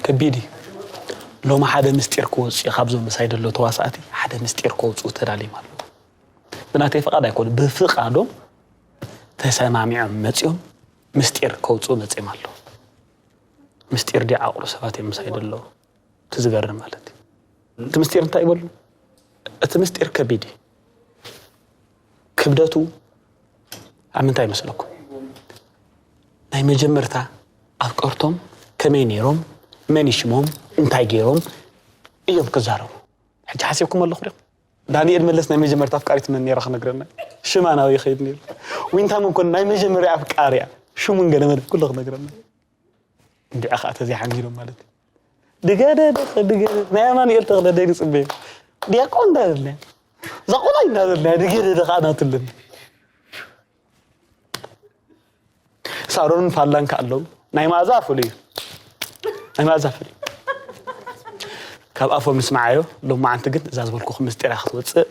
ከቢድ እዩ። ሎሚ ሓደ ምስጢር ክወፅኡ እዩ። ካብዞም ምሳይ ደሎ ተዋሳእቲ ሓደ ምስጢር ከውፅኡ ተዳልዮም ኣለዉ። ብናተይ ፍቓድ ኣይኮነ፣ ብፍቓዶም ተሰማሚዖም መፂኦም ምስጢር ከውፅኡ መፂኦም ኣለዉ። ምስጢር ድዩ ዓቕሉ ሰባት እዮም ምሳይ ደሎ። እቲ ዝገርም ማለት እዩ። እቲ ምስጢር እንታይ ይበሉ? እቲ ምስጢር ከቢድ እዩ። ክብደቱ ኣብ ምንታይ ይመስለኩም? ናይ መጀመርታ ኣፍቀርቶም ከመይ ነይሮም፣ መን ይሽሞም፣ እንታይ ገይሮም እዮም ክዛረቡ። ሕጂ ሓሲብኩም ኣለኹ ዲኹም? ዳንኤል መለስ ናይ መጀመርታ ኣፍቃሪት መን ነይራ ክነግረና? ሽማ ናበይ ይኸይድ ነይሩ? ዊንታ መኮንን ናይ መጀመርያ ኣፍቃሪያ ሽሙን ገለ መለ ኩሉ ክነግረና። እንዲዓ ከዓ ተዘይሓንጊዶም ማለት እዩ። ድገደ ደኸ ድገደ ናይ ኣማኑኤል ተኽለ ደይ ንፅበዮ። ዲያቆን እንዳበልና፣ ዛቆላይ እንዳበልና ድገደ ደኸ ኣናትልን። ሳሮንን ፋላን ከ ኣለዉ። ናይ መኣዛ ፍሉይ እዩ። ናይ መኣዛ ፍሉይ እዩ። ካብ ኣፎም ንስምዓዮ። ሎማዓንቲ ግን እዛ ዝበልኩኹም ምስጢራ ክትወፅእ፣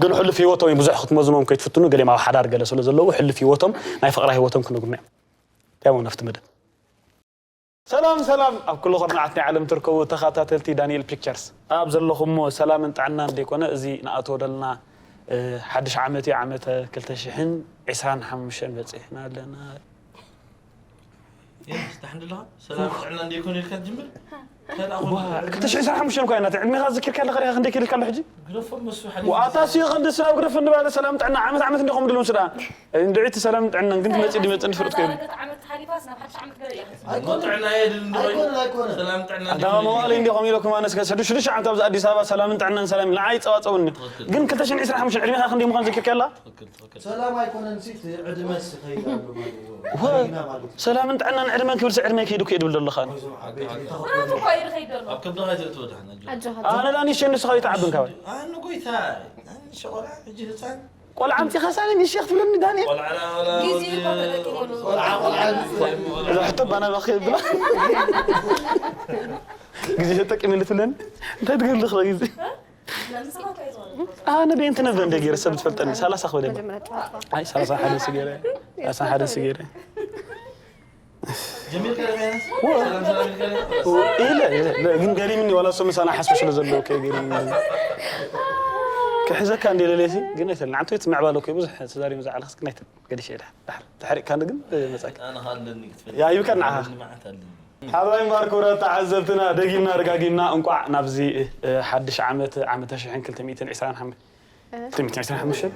ግን ሕሉፍ ህይወቶም እዩ ብዙሕ ክትመዝኖም ከይትፍትኑ። ገሊኦም ኣብ ሓዳር ገለ ስለ ዘለዉ ሕሉፍ ህይወቶም፣ ናይ ፍቕራ ህይወቶም ክነግሩና እዮም። እንታይ እዮም ኣብቲ መደብ? ሰላም ሰላም፣ ኣብ ኩሉ ኩርናዓት ናይ ዓለም ትርከቡ ተኸታተልቲ ዳንኤል ፒክቸርስ፣ ኣብ ዘለኹሞ ሰላምን ጥዕናን ደይኮነ፣ እዚ ንኣትዎ ዘለና፣ እ፣ ሓድሽ ዓመት እዩ። ዓመተ ክልተ ሽሕን ዕስራን ሓሙሽተን በፂሕና ኣለና። ስታሕንድለኻ ሰላም ጥዕና እንደይኮነ ኢልካ ትጅምር። ክልተ ሽሕን ዕስራን ሓሙሽተን እኳ ኢና፣ ዕድሜኻ ዝኪርካ ኣለኻ ዲኻ? ክንደይ ኪድ ኢልካ ኣሎ ሕጂ? ግረፎም መሱ ሓደ ዋኣታ ስዩ ክንዲ ስና ግረፍ እንበለ ሰላም ጥዕና ዓመት ዓመት እንዲኹም ድልምሱ ደኣ። እንድዒ እቲ ሰላም ጥዕናን ግን ትመፅእ ድመፅእ ንፍርጥ ኮይኑ። ዓመት ሓሊፋስ ናብ ሓድሽ ዓመት ገለ እያ። እሞ ጥዕና የድል እንዶ ኣይኮነ ኣይኮነ ሰላም ጥዕና ኣዳማ መዋሊ እንዲኹም ኢለኩም ኣነስ ከሰዱ ሽዱሽተ ዓመት ኣብዚ ኣዲስ ኣበባ ሰላምን ጥዕናን ሰላም ንዓይ ይፀባፀቡኒ። ግን ክልተ ሽሕን ዕስራን ሓሙሽተን ዕድሜኻ ክንደይ ምዃኑ ዘኪርካ ኣላ? ትኽክል ትኽክል ሰላም ኣይኮነን ሲ እቲ ዕድመ ሲ ከይድ ኣሎ ማለት እዩ ወ- ዳይና ማለት እዩ ሰላምን ጥዕናን ዕድመን ክብል ሲ ዕድመ ከይዱ ከይዱ ብል ዘለኻ። እዞም ዓበይቲ ብራቱ እኮ እዩ ዝኸይድ ዘሎ። ኣብ ከብድኻ እዩ ዘእትዎ ዳሕና ኣጆኻ ኣነ ዳኒ ሸንሱ ከይተዓብን ካባይ ኣነ ጎይታ ኣነ ሸቆላ ሕጂ ህፃን ቆልዓ ኣምፂኻ ሳለ ንሽኽ ትብለኒ ዳኒ። ቆልዓ ላ- ላ- ግዜ ወዲ- እኮ ተጠቂመሉ። ቆልዓ ቆልዓ እዛ ሕቶ ባና ባኺ ብላ ግዜ ተጠቂመሉ ትብለኒ። እንታይ ትገብር ኣለኻ ግዜ? ኣነ ደይን ትነብረ እንደ ገይረ ሰብ ትፈልጠኒ ሰላሳ ክበለኒ። መጀመርያ ጨዋታ ኣይ ሰላሳ ሓደ ስገረ ሰላሳ ሓደ ስገረ ጀሚርካ ዶ ከይነስ ሰላም ሰላም ኢልካ ዶ? ኢለ ኢለ ኢለ፣ ግን ገሪምኒ ዋላ እሱ ምሳና ሓስቡ ስለ ዘለዎ ከ ገሪምኒ። ክሕዘካ እንደ ለለሲ ግን ኣይተልና ዓንቶ ትምዕባለ እኮ ብዙሕ ተዛሪቡ ዝዓለኽስ ግን ኣይተ ገዲሽ ኢለ ድሕር ተሕሪቅካ ግን መጻካ ኣነ ኣለኒ ክትፈልጥ ያ ይብካ ንዓኻ ማዓት ኣለኒ ሓራይ ማር ክብረት ተዓዘብትና ደጊምና ደጋጊምና እንቋዕ ናብዚ እ፣ ሓድሽ ዓመት ዓመተ ሽሕን ክልተ ሚእትን ዕስራን ሓሙሽተን ክልተ ሚእትን ዕስራን ሓሙሽተን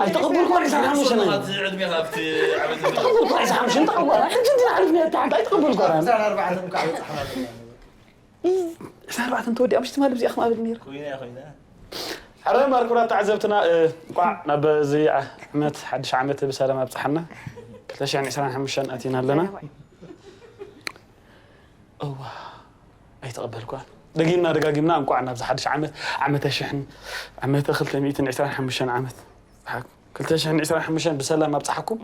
ኣይተቐበልኩ ዕስራን ሓሙሽተን ዕድሜ ካብቲ ዓመት ተቐበልኩ ዕስራን ሓሙሽተን ተቐበልኩ ሕጂ እንዲና ዓሪፍና እታ ሓንቲ ኣይተቐበልኩ ዕስራን ኣርባዕተን ከዓ በፃሕና ዘለና ዕስራን ኣርባዕተን ተወዲኣ ምሽ ትማሊ ብዚኣ ክማብል ነይራ ኮይና ኮይና ሓራይ ማር ክብራት ተዓዘብትና እ፣ እንቋዕ ናብ እዚ ዓመት ሓድሽ ዓመት ብሰላም ኣብፅሓና ክልተ ሽሕን ዕስራን ሓሙሽተን ኣቲና ኣለና እዋ ኣይተቐበልኳን ደጊምና ደጋጊምና እንቋዕ ናብዚ ሓድሽ ዓመት ዓመተ ሽሕን ዓመተ ክልተ ሚእትን ዕስራን ሓሙሽተን ዓመት ክልተ ሽሕን ዕስራን ሓሙሽተን ብሰላም ኣብፅሓኩም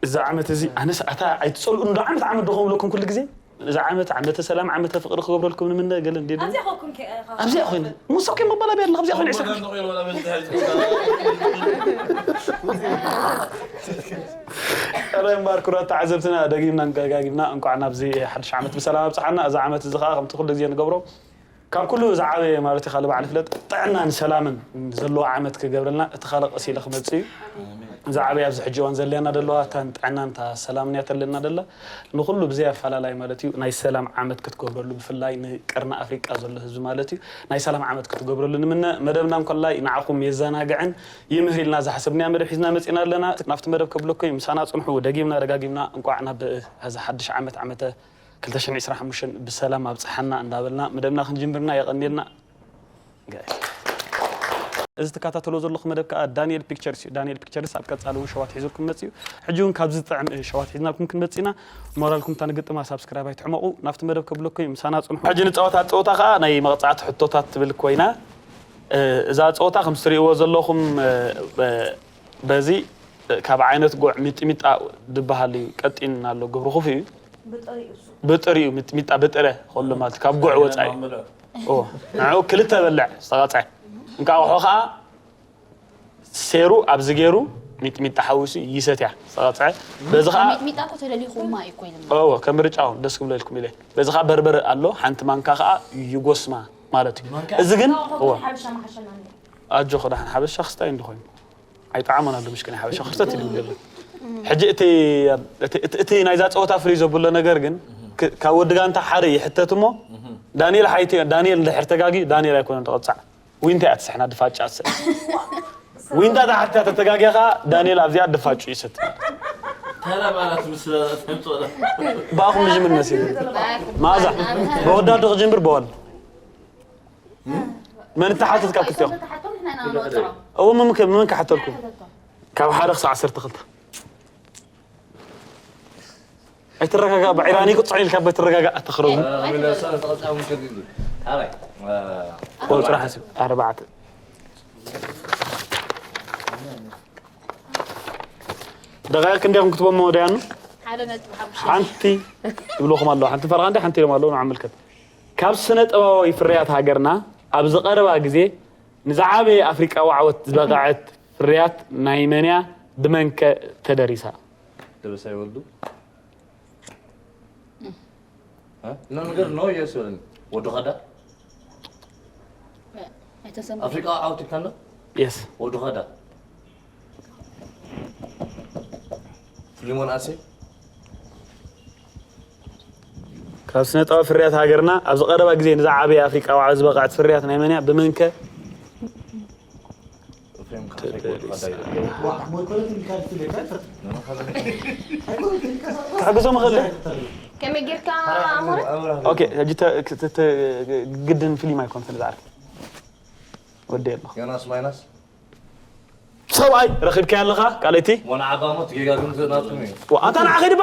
እዛ ዓመት እዚ ኣነስ ኣታ ኣይትፀልኡ እንዶ ዓመት ዓመት ዶ ከምለኩም ኩሉ ግዜ እዛ ዓመት ዓመተ ሰላም ዓመተ ፍቅሪ ክገብረልኩም ንምነ ገለ እንዴ ኣብዚኣ ኮኩም ከ ኣብዚኣ ኮይነ ሙሳብ ከይ መባላ ቢያ ኣለካ ኣብዚኣ ኮይነ ዕስራ ረ እምበኣር ክቡራት ተዓዘብትና ደጊምና ደጋጊምና እንኳዕ ናብዚ ሓድሽ ዓመት ብሰላም ኣብፅሓና እዛ ዓመት እዚ ከዓ ከምቲ ኩሉ ግዜ ንገብሮ ካብ ኩሉ ዝዓበየ ማለት እዩ ካልእ በዓል ፍለጥ ጥዕናን ሰላምን ዘለዎ ዓመት ክገብረልና እቲ ካልእ ቀስ ኢለ ክመፅእ እዩ ዝዓበየ ኣብዚ ሕጂ እዋን ዘለያና ዘለዋ እታን ጥዕናን እታ ሰላምን እያ ተለና ደላ ንኩሉ ብዘይ ኣፈላላይ ማለት እዩ ናይ ሰላም ዓመት ክትገብረሉ ብፍላይ ንቀርኒ ኣፍሪቃ ዘሎ ህዝቢ ማለት እዩ ናይ ሰላም ዓመት ክትገብረሉ ንምነ መደብና እንኮላይ ንዓኹም የዘናግዕን ይምህር ኢልና ዝሓሰብናዮ መደብ ሒዝና መፂና ኣለና ናብቲ መደብ ከብለኩም እዩ ምሳና ፅንሑ ደጊምና ደጋጊምና እንቋዕ ናብ እዚ ሓድሽ ዓመት ዓመተ ክልተ ሽሕን ዕስራን ሓሙሽተን ብሰላም ኣብፅሓና እንዳበልና መደብና ክንጅምርና የቐንየልና እዚ ትከታተሎ ዘለኹ መደብ ከዓ ዳንኤል ፒክቸርስ እዩ ዳንኤል ፒክቸርስ ኣብ ቀፃሊ እውን ሸዋት ሒዙልኩም መፅእ እዩ ሕጂ እውን ካብዚ ዝጥዕም ሸዋት ሒዝናልኩም ክንመፅእ ኢና ሞራልኩም እታ ንግጥማ ሳብስክራይብ ኣይትሕመቑ ናብቲ መደብ ከብለኩም እዩ ምሳና ፅንሑ ሕጂ ንፀወታ ፀወታ ከዓ ናይ መቕፃዕቲ ሕቶታት ትብል ኮይና እዛ ፀወታ ከም ትሪእዎ ዘለኹም በዚ ካብ ዓይነት ጉዕ ሚጥሚጣ ዝበሃል እዩ ቀጢን ኣሎ ግብሪ ክፉ እዩ ብጥሪኡ ሚጥሚጣ ብጥረ ከሎ ማለት ካብ ጉዕ ወፃኢ ንዑ ክልተ በልዕ ዝተቐፀዐ እንቃቑሖ ከዓ ሴሩ ኣብዚ ገይሩ ሚጥሚጣ ሓዊሱ ይሰትያ ዝተቐፅዐ። በዚ ከዓ ሚጥሚጣ እኮ ተደሊኹ ማይ እኮ ኢልና። እዎ ከም ምርጫኹም ደስ ክብለልኩም ኢለ። በዚ ከዓ በርበረ ኣሎ፣ ሓንቲ ማንካ ከዓ ይጎስማ ማለት እዩ። እዚ ግን እዎ ሓበሻ መሓሸና ኣጆኹ ደሓን ሓበሻ ክስታይ እንድኾይኑ ኣይጠዓሞን ኣሎ ምሽክን ሓበሻ ክርተት ኢሉ ዘሎ። ሕጂ እቲ እቲ- እቲ- እቲ ናይዛ ፀወታ ፍልይ ዘብሎ ነገር ግን ክ- ካብ ወዲ ጋንታ ሓደ ይሕተት እሞ ዳንኤል ሓይቲ ዳንኤል እንድሕር ተጋጊ ዳንኤል ኣይኮነን ተቐፃዕ። ዊንታ እያ ትስሕና ድፋጫ ሰ ዊንታ ተሓትያ ተተጋጊኻ ዳንኤል ኣብዚኣ ድፋጩ ይሰት ተራ ባላት ምስላ ተምጾላ ብኣኹም ልጅምር መሲሉ ማዛ በወዳዶ ክጅምር በዋል መን ተሓትት ካብ ክልቴኹም ተሓቶም ንሕና ኢና ንወፅዖ። እው ምምክ ምምን ክሓተልኩም ካብ ሓደ ክሳብ ዓሰርተ ክልተ ኣይትረጋጋእ ብዒራኒ ቁፅዕ ኢልካ በትረጋጋእ ኣተኽረቡ ተቐጻሙ ሸግግ ሓራይ ቁፅሪ ሓሲብ ኣርባዕተ ደቃይቅ ክንደኹም ክትቦም መወዳያኑ ሓደ ነጥቢ ሓሙሽተ ሓንቲ ይብልኹም ኣለዉ ሓንቲ ፈርቓ እንዲ ሓንቲ ኢሎም ኣለዉ ንዓመልከት ካብ ስነ ጥበባዊ ፍርያት ሃገርና ኣብ ዝቐረባ ግዜ ንዝዓበየ ኣፍሪቃዊ ዓወት ዝበቕዐት ፍርያት ናይ መንያ ብመንከ ተደሪሳ ደበሳይ ወልዱ እ? ኖ ነገር ኖ የስ በለኒ ወዱ ኸዳ ኣይተሰምዑ ኣፍሪቃ ዓውት ይካሎ የስ ወዱ ኸዳ ፍሊሞን ኣሴ ካብ ስነ ጥበብ ፍርያት ሃገርና ኣብ ዝቐረባ ግዜ ንዝዓበየ ኣፍሪቃዊ ዓወት ዝበቕዐት ፍርያት ናይ መንያ ብመንከ ኤፍሬም ካሳይ ወዱ ኸዳ ይላል ክሕግዞም እኽእል ከመይ ጌርካ ኣሞረ ኦኬ ሕጂ ተ- ተ- ተ- ግድን ፊልም ኣይኮን ስለ ዝዓርፍ ወደ ኣለኹ ዮናስ ማይናስ ሰብኣይ ረኺብካያ ኣለኻ ካልኣይቲ ሞና ዓባሞት ጌጋ ግን ናትኩም እዩ ኣታ ንዓ ኸይድባ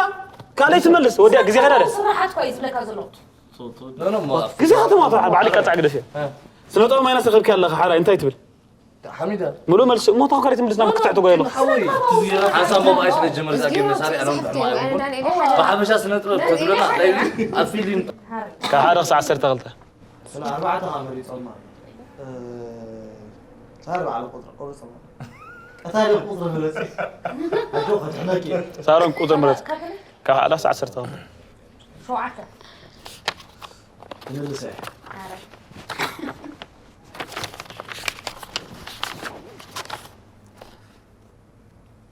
ካልኣይ ትመልስ ወዲያ ግዜ ኸዳ ደስ ስራሓት እኮ እዩ ዝብለካ ዘሎ ኖ ኖ ሞ ግዜ ከተማቶ ባዕሊ ቀፃዕ ግደፍ እየ ስነጥበብ ማይናስ ረኺብካያ ኣለኻ ሓራይ እንታይ ትብል ሓሚዳ ሙሉእ መልሲ እሞ እታ ካልኣይ ትምልስ ናብ ክትዕ ትጎየ ኣለኹ ሓሳብ ሞባይ ስለ ጀመር ዛ ጌም መሳሪ ኣነ ብሕማ ኣይኮንኩን ብሓበሻ ስነ ጥበብ ተዝብለና ኣብ ፊልም ካብ ሓደ ክሳብ ዓሰርተ ክልተ ስለ ኣርባዕተ ካብ መሪፆማ ሳር በዓል ቁፅሪ ቁርፅማ ቀታይ ደ ቁፅሪ ምረፂ ኣጆ ከድሕነኪ ሳሮን ቁፅር ምረፅ ካብ ሓደ ክሳብ ዓሰርተ ክልተ ሸውዓተ ትምልሰ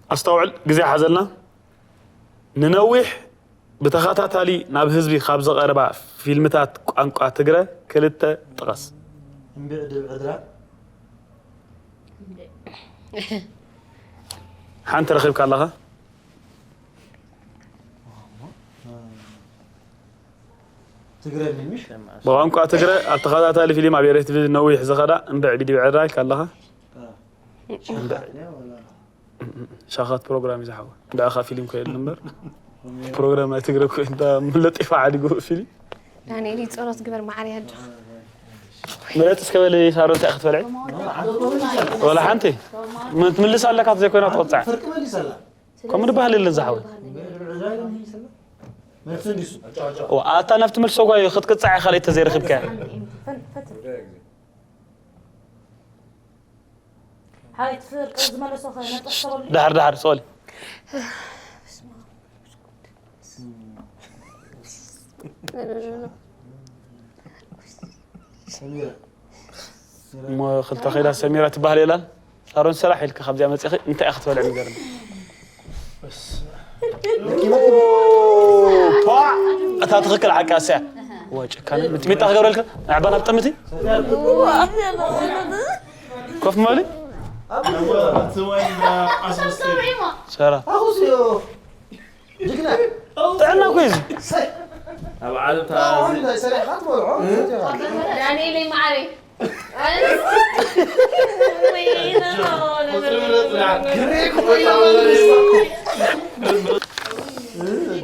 ኣስተውዕል ግዜ ሓዘልና ንነዊሕ ብተኸታታሊ ናብ ህዝቢ ካብ ዝቐረባ ፊልምታት ቋንቋ ትግረ ክልተ ጥቐስ እምብዕ ድብ ዕድራ ሓንቲ ረኺብካ ኣለኻ ትግረ ሚሚሽ ብቋንቋ ትግረ ኣብ ተኸታታሊ ፊልም ኣብ ኤሬት ቲቪ ነዊሕ ዝኸዳ እምብዕ ቢዲ ብዕራይ ካለኻ ሻኻት ፕሮግራም እዩ ዝሓወ ብዕኻ ፊልም ከየሉ እምበር ፕሮግራም ናይ ትግረ እኮ እንዳ ለጢፋ ዓዲጉ ፊልም ዳንኤል ጸሎት ግበር ማዕሪ ኣጆ ምረጥ እስከ በሊ ሳሮ እንታይ ክትበልዒ ወላ ሓንቲ ምን ትምልስ ኣለካ ዘይኮይና ትቆጻዕ ፍርቂ መሊሰላ ከምኡ ድበሃል የለን ዝሓወ እምብዕ ድብ ዕድራ ኢሎም መሊሰላ መልሲ እንዲሱ ኣታ ናብቲ መልሶ ጓ ክትቅጻዕ ኢኻ ለይተ ዘይረኽብካ ሓይት ፍርቂ ዝመለሶ ከነጠሰበሉ ድሓር ድሓር ሶሊ ሰሚራ እሞ ክልተ ኸይዳ ሰሚራ ትበሃል የላን ሳሮን ሰራሕ ኢልካ ካብዚኣ መፅእኺ እንታይ ኢኻ ክትበልዕ ንገርኒ እታ ትኽክል ዓቃስያ ዋ ጭካነ ምጥሚጣ ክገብረልካ ንዕባ ናብ ጥምቲ ኮፍ መሊ ሰራ ጥዕና እኮ እዩ እዚ ኣብ ዓለም ዳንኤል ማዕረይ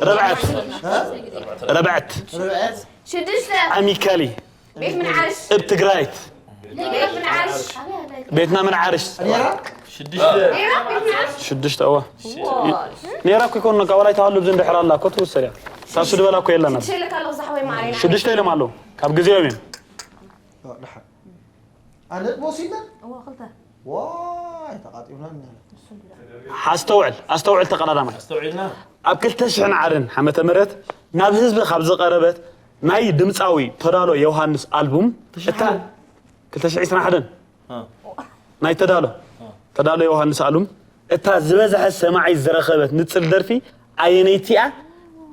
ረብዐት ረብዐት ሽዱሽተ ኣሚካሊ ቤት ምንዓርሽ እብ ትግራይት ቤት ምንዓርሽ ቤትና ምንዓርሽ ነይራ ቤት ምንዓርሽ ሽዱሽተ እዋ ኔራ እኮ ይኮን ካብ ወላይታ ሃሉ ብዚ እንድሕር ኣላ እኮ ትውሰድ እያ ሳሱ ድበላ እኮ የላና ሽልካ ኣለኹ ዛሕወይ ማዕረይ ሽዱሽተ ኢሎም ኣለዉ ካብ ግዜኦም እዮም ኣነ ወሲድና እዋ ክልተ ዋይ ተቃጢብና። ኣስተውዕል ኣስተውዕል ተቐዳዳማይ ኣስተውዒልና ኣብ ክልተ ሽሕን ዓርን ዓመተ ምህረት ናብ ህዝቢ ካብ ዝቐረበት ናይ ድምፃዊ ተዳሎ ዮሃንስ ኣልቡም እታ ክልተ ሽሕን ዕስራን ሓደን ናይ ተዳሎ ተዳሎ ዮሃንስ ኣሉም እታ ዝበዝሐ ሰማዒ ዝረኸበት ንፅል ደርፊ ኣየነይቲ እያ?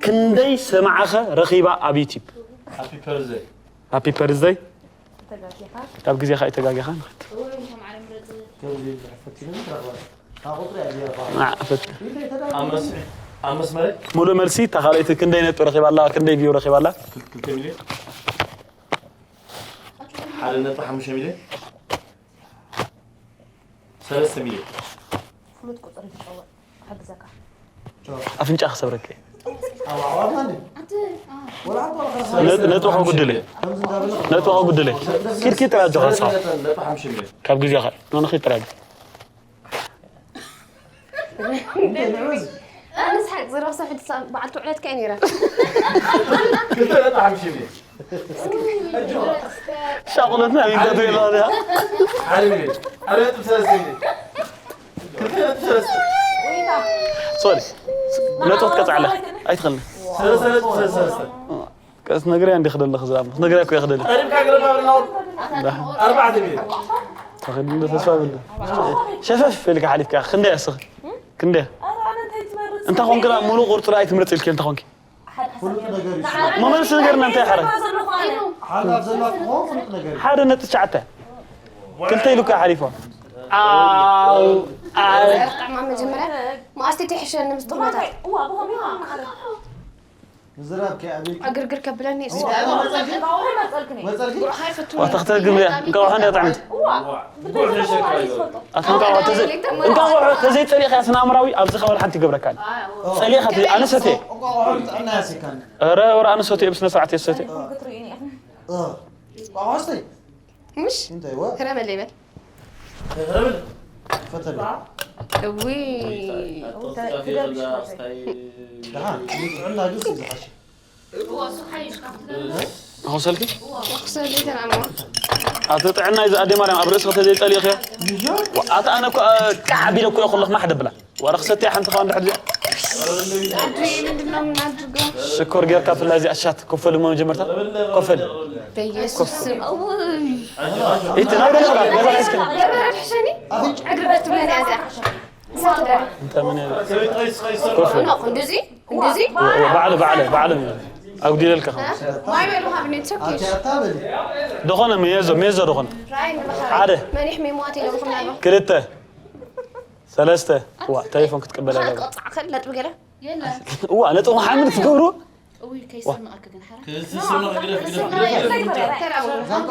ክንደይ ሰማዕኸ ረኺባ ኣብ ዩቲብ? ሃፒ ፐርዘይ ሃፒ ፐርዝደይ ካብ ግዜኻ ኣይተጋጊኻ ንኸድ ከምዚ ዝሕፈት ይብል ረኽባ ካብ ቁጥሪ ኣዚያ ናዕ፣ ፈት ኣብ መስመር ሙሉእ መልሲ እታ ካልኣይቲ ክንደይ ነጥቢ ረኺባ ኣላ? ክንደይ ቪው ረኺባ ኣላ? ክልተ ሚልዮን ሓደ ነጥቢ ሓሙሽተ ሚልዮን ሰለስተ ሚልዮን ፍሉጥ ቁፅሪ ትፀውዕ ክሕግዘካ። ኣፍንጫ ክሰብረክ እየ። ኣብ ኣዕዋፍ ማለት ኣቲ ወላ ሓንቲ ወላ ነጥ- ነጥቢ ከጉድል እየ። ከምዚ እንዳበለ ነጥቢ ከጉድል እየ። ኪድ ኪድ ጥራይ ኣጆኻ ንስኻ ነጥቢ ሓሙሽተ ሚልዮን ካብ ግዜኻ ንኺድ ጥራይ ኣጆኻ። እንታይ ንዕዝ ኣነስ ሓቂ ዝረኽሰ ሕጂ በዓልቲ ውዕለት ከ ነይራ። ክልተ ነጥቢ ሓሙሽተ ሚልዮን ሻቑሎትና ሚንታ ትብል ኣለኻ። ሓደ ሚልዮን ሓደ ነጥቢ ሰለስተ ሚልዮን ክልተ ነጥቢ ሰለስተ ሶሪ ነጥቢ ክትቀጽዓለ ኣይትኽእልን። ሰለስተ ነጥቢ ሰለስተ ሰለስተ ቀስ ነግረያ እንዲ ክደለኽ ዝኣም ነግረያ እኮ ይኽደል ቀሪብካ ግረባ ብላው ኣርባዕተ ሚልዮን ተኽእል እንደ ተስፋ ብለ ሸፈፍ ኢልካ ሓሊፍካ ክንደይ ኣስኽ ክንደይ እንተ ኾንክ ዳ ሙሉ ቁርጥራ ኣይትምርጽ ኢልክ እንተ ኾንክ ፍሉጥ ነገር እዩ። መመልስ ነገርና እንታይ ሓረ ሓላፍ ዘለዋ ክኾን ፍሉጥ ነገር እዩ። ሓደ ነጥቢ ትሽዓተ ክልተ ኢሉ እኮ ሓሊፎ ኣው ኣይ ጣዕማ መጀመርያ መኣስቲ ትሕሸኒ ምስ ጥቕመታት ምዝራብ ከይኣበይኩ ዕግርግር ከብለኒ እሱ መፀልኪ ጉዕኻ ይፈቱ ዋታ ክተግም እያ እንቃውሖ እንዲያ ጣዕምቲ ጉዕሽ ሸካዮ ኣታ እንቃውሖ ተዘይ እንቃውሖ ተዘይ ጸሊእካ ስነ ኣእምራዊ ኣብዚ ከባቢ ሓንቲ ይገብረካ ኣነ ጸሊእካ ኣነ ሰትየ እንቋቑሖ ጥዕና ያሲካኒ ኧረ ወረ ኣነ ሰትየ ብስነ ስርዓት የሰትየ እንቋቑሖ ስተይ ምሽ እንታይ ወ ክረመለ ይበል ፈተለ እውይ ደሓን ንጥዕና ጁስ እዩ ዝሓሸ ሆሰልኪ ክሰል ዘይተናሞ ኣብቲ ጥዕና እዚ ኣደ ማርያም ኣብ ርእሲ ከተዘይጠሊእኽዮ ኣታ ኣነ እኮ ቃዕ ቢለ እኮ ይኹልኽ ማሕ ደብላ ወረ ክሰትያ ሓንቲ ኸዋ እንድሕር እዚኣ ኣዱይ ምንድን ነው የምናድርገው? ሽኮር ጌርካ ብፍላይ እዚኣ ሻት ኮፈል እሞ መጀመርታ ኮፈል በኢየሱስ ስም እውይ ኢቲ ናይ ደብላ ገዛ እስከ ገበረ ትሕሸኒ ዕግርግር ትብለኒ እያ እዚኣ እሳት ደረ እንተ ምን ኖ ክንድዚ ክንድዚ ባዕለ ባዕለ ባዕለ ኣጉዲለልካ ኸ ማይ በሉ ሃብኒ ትሰኪሽ ኣታ በሊ ደኾነ ሜዞ ሜዞ ደኾነ ራይ ንባህር ሓደ መኒሕ ሜሞት ኢሎም ምናልባት ክልተ ሰለስተ ዋ ቴሌፎን ክትቅበል ኣለካ ክቕፃዕ ክእል ነጥቢ ገለ ዋ ነጥቢ ሓምድ ትገብሩ እውይ ከይስምዐካ ግን ሓራ ክስስምዕ ግደፍ ግደፍ ግደፍ ተራሙ ዛንቋ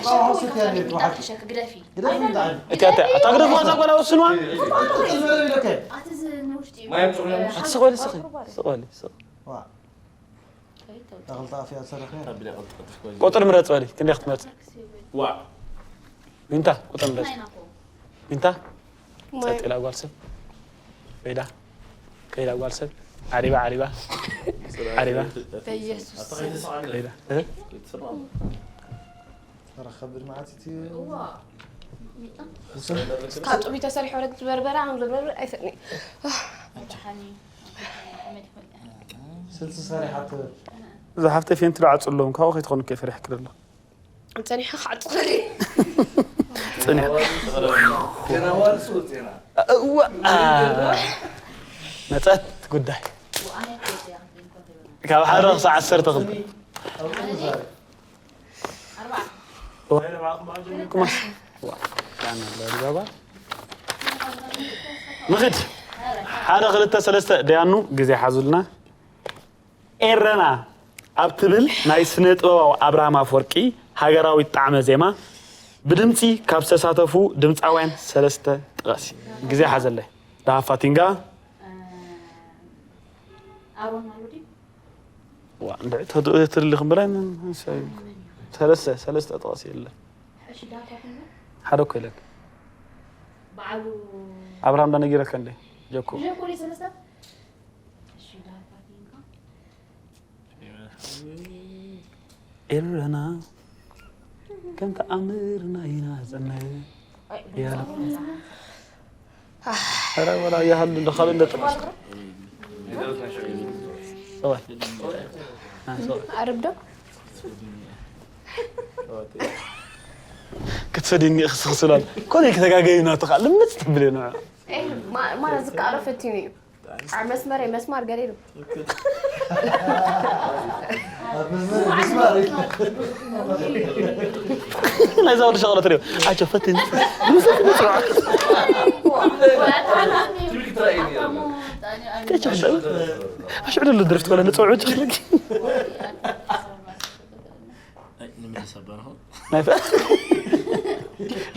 ቋቑሖ ስትያ ነርኩ ሓቂ ሸክ ግደፊ ግደፍ እንታይ እቲያ እታ ግደፍ ዋዛ ጓላ ወስንዋ ቅጽል ዝበለ ኢለከ ኣቲ እዚ ንውሽጢ እዩ ማይ ምጽኡ ኣትስቆሊ ስኺ ስቆሊ ስቕ ዋ ተኽልቲ ኣፍያ ዝሰርሕ ነይሩ ቁጥር ምረጽ በሊ ክንደይ ክትመርጽ ዋ ዊንታ ቁጥር ምረጽ ዊንታ ጸጥ ኢላ ጓል ሰብ ከይዳ ከይዳ ጓል ሰብ ዓሪባ ዓሪባ ዓሪባ በኢየሱስ ከይዳ እ? ተረኸብድ ማለት እቲ ካብ ጡቢ ተሰሪሑ ወረግ ዝበርበራ ኣም ዝበርበር ኣይፈጥኒ ስልሲ ሰሪሓ ትብል እዛ ሓፍተይ ፌንቲ ዶ ዓጹ ኣለዎም ካብኡ ከይትኾኑ ከ ፈሪሕ ክደሎ ጸኒሑ ክዓጹ ክእል ጽኒሕ ገና ዋልሱ ዜና እዋ መጸት ጉዳይ ካብ ሓደ ክሳዕ ዓሰርተ ክልተ ንኽድ ሓደ ክልተ ሰለስተ ደያኑ ግዜ ሓዙልና ኤረና ኣብ ትብል ናይ ስነ ጥበባዊ ኣብርሃም ኣፈወርቂ ሃገራዊት ጣዕመ ዜማ ብድምፂ ካብ ዝተሳተፉ ድምፃውያን ሰለስተ ጥቐሲ ግዜ ሓዘለይ ደሃፋቲንጋ ኣሮን ኣሎ ድዩ? ዋ እንድዒ ተትእትልልኽም ብላይ ሰለስተ ሰለስተ ጥቐሲ የለ ሕሺ ዳታ ኩሉ ሓደ እኮ የለን በዓሉ ኣብርሃም ዳነጊረካ እንደ ጀኮ ጀኮ ሰለስተ ሕሺ ዳታ ኩሉ ኤረና ከም ተኣምርና ኢና ዘነ ኧረ ወላ ይሃሉ እንዶ ካልእ እንደ ጥራስ። ጸዋይ። አ፣ ጸዋይ። ዓርብ ዶ? ክትሰዲኒ ክስኽስላል። ኮነ ከተጋገዩ ናትኻ ልምጽ ትብል እዩ ንዑ። ማራ ዝከኣሎ ፈቲኑ እዩ። ኣብ መስመር መስማር ገለ ኢሉ። ናይዛ ወዲ ሸቕለት ሪኦ ኣቸፈትን ኣሽዑ ደሉ ድርፍት ኮለ ንፀውዑ ጭኽልግ ናይ ፈ-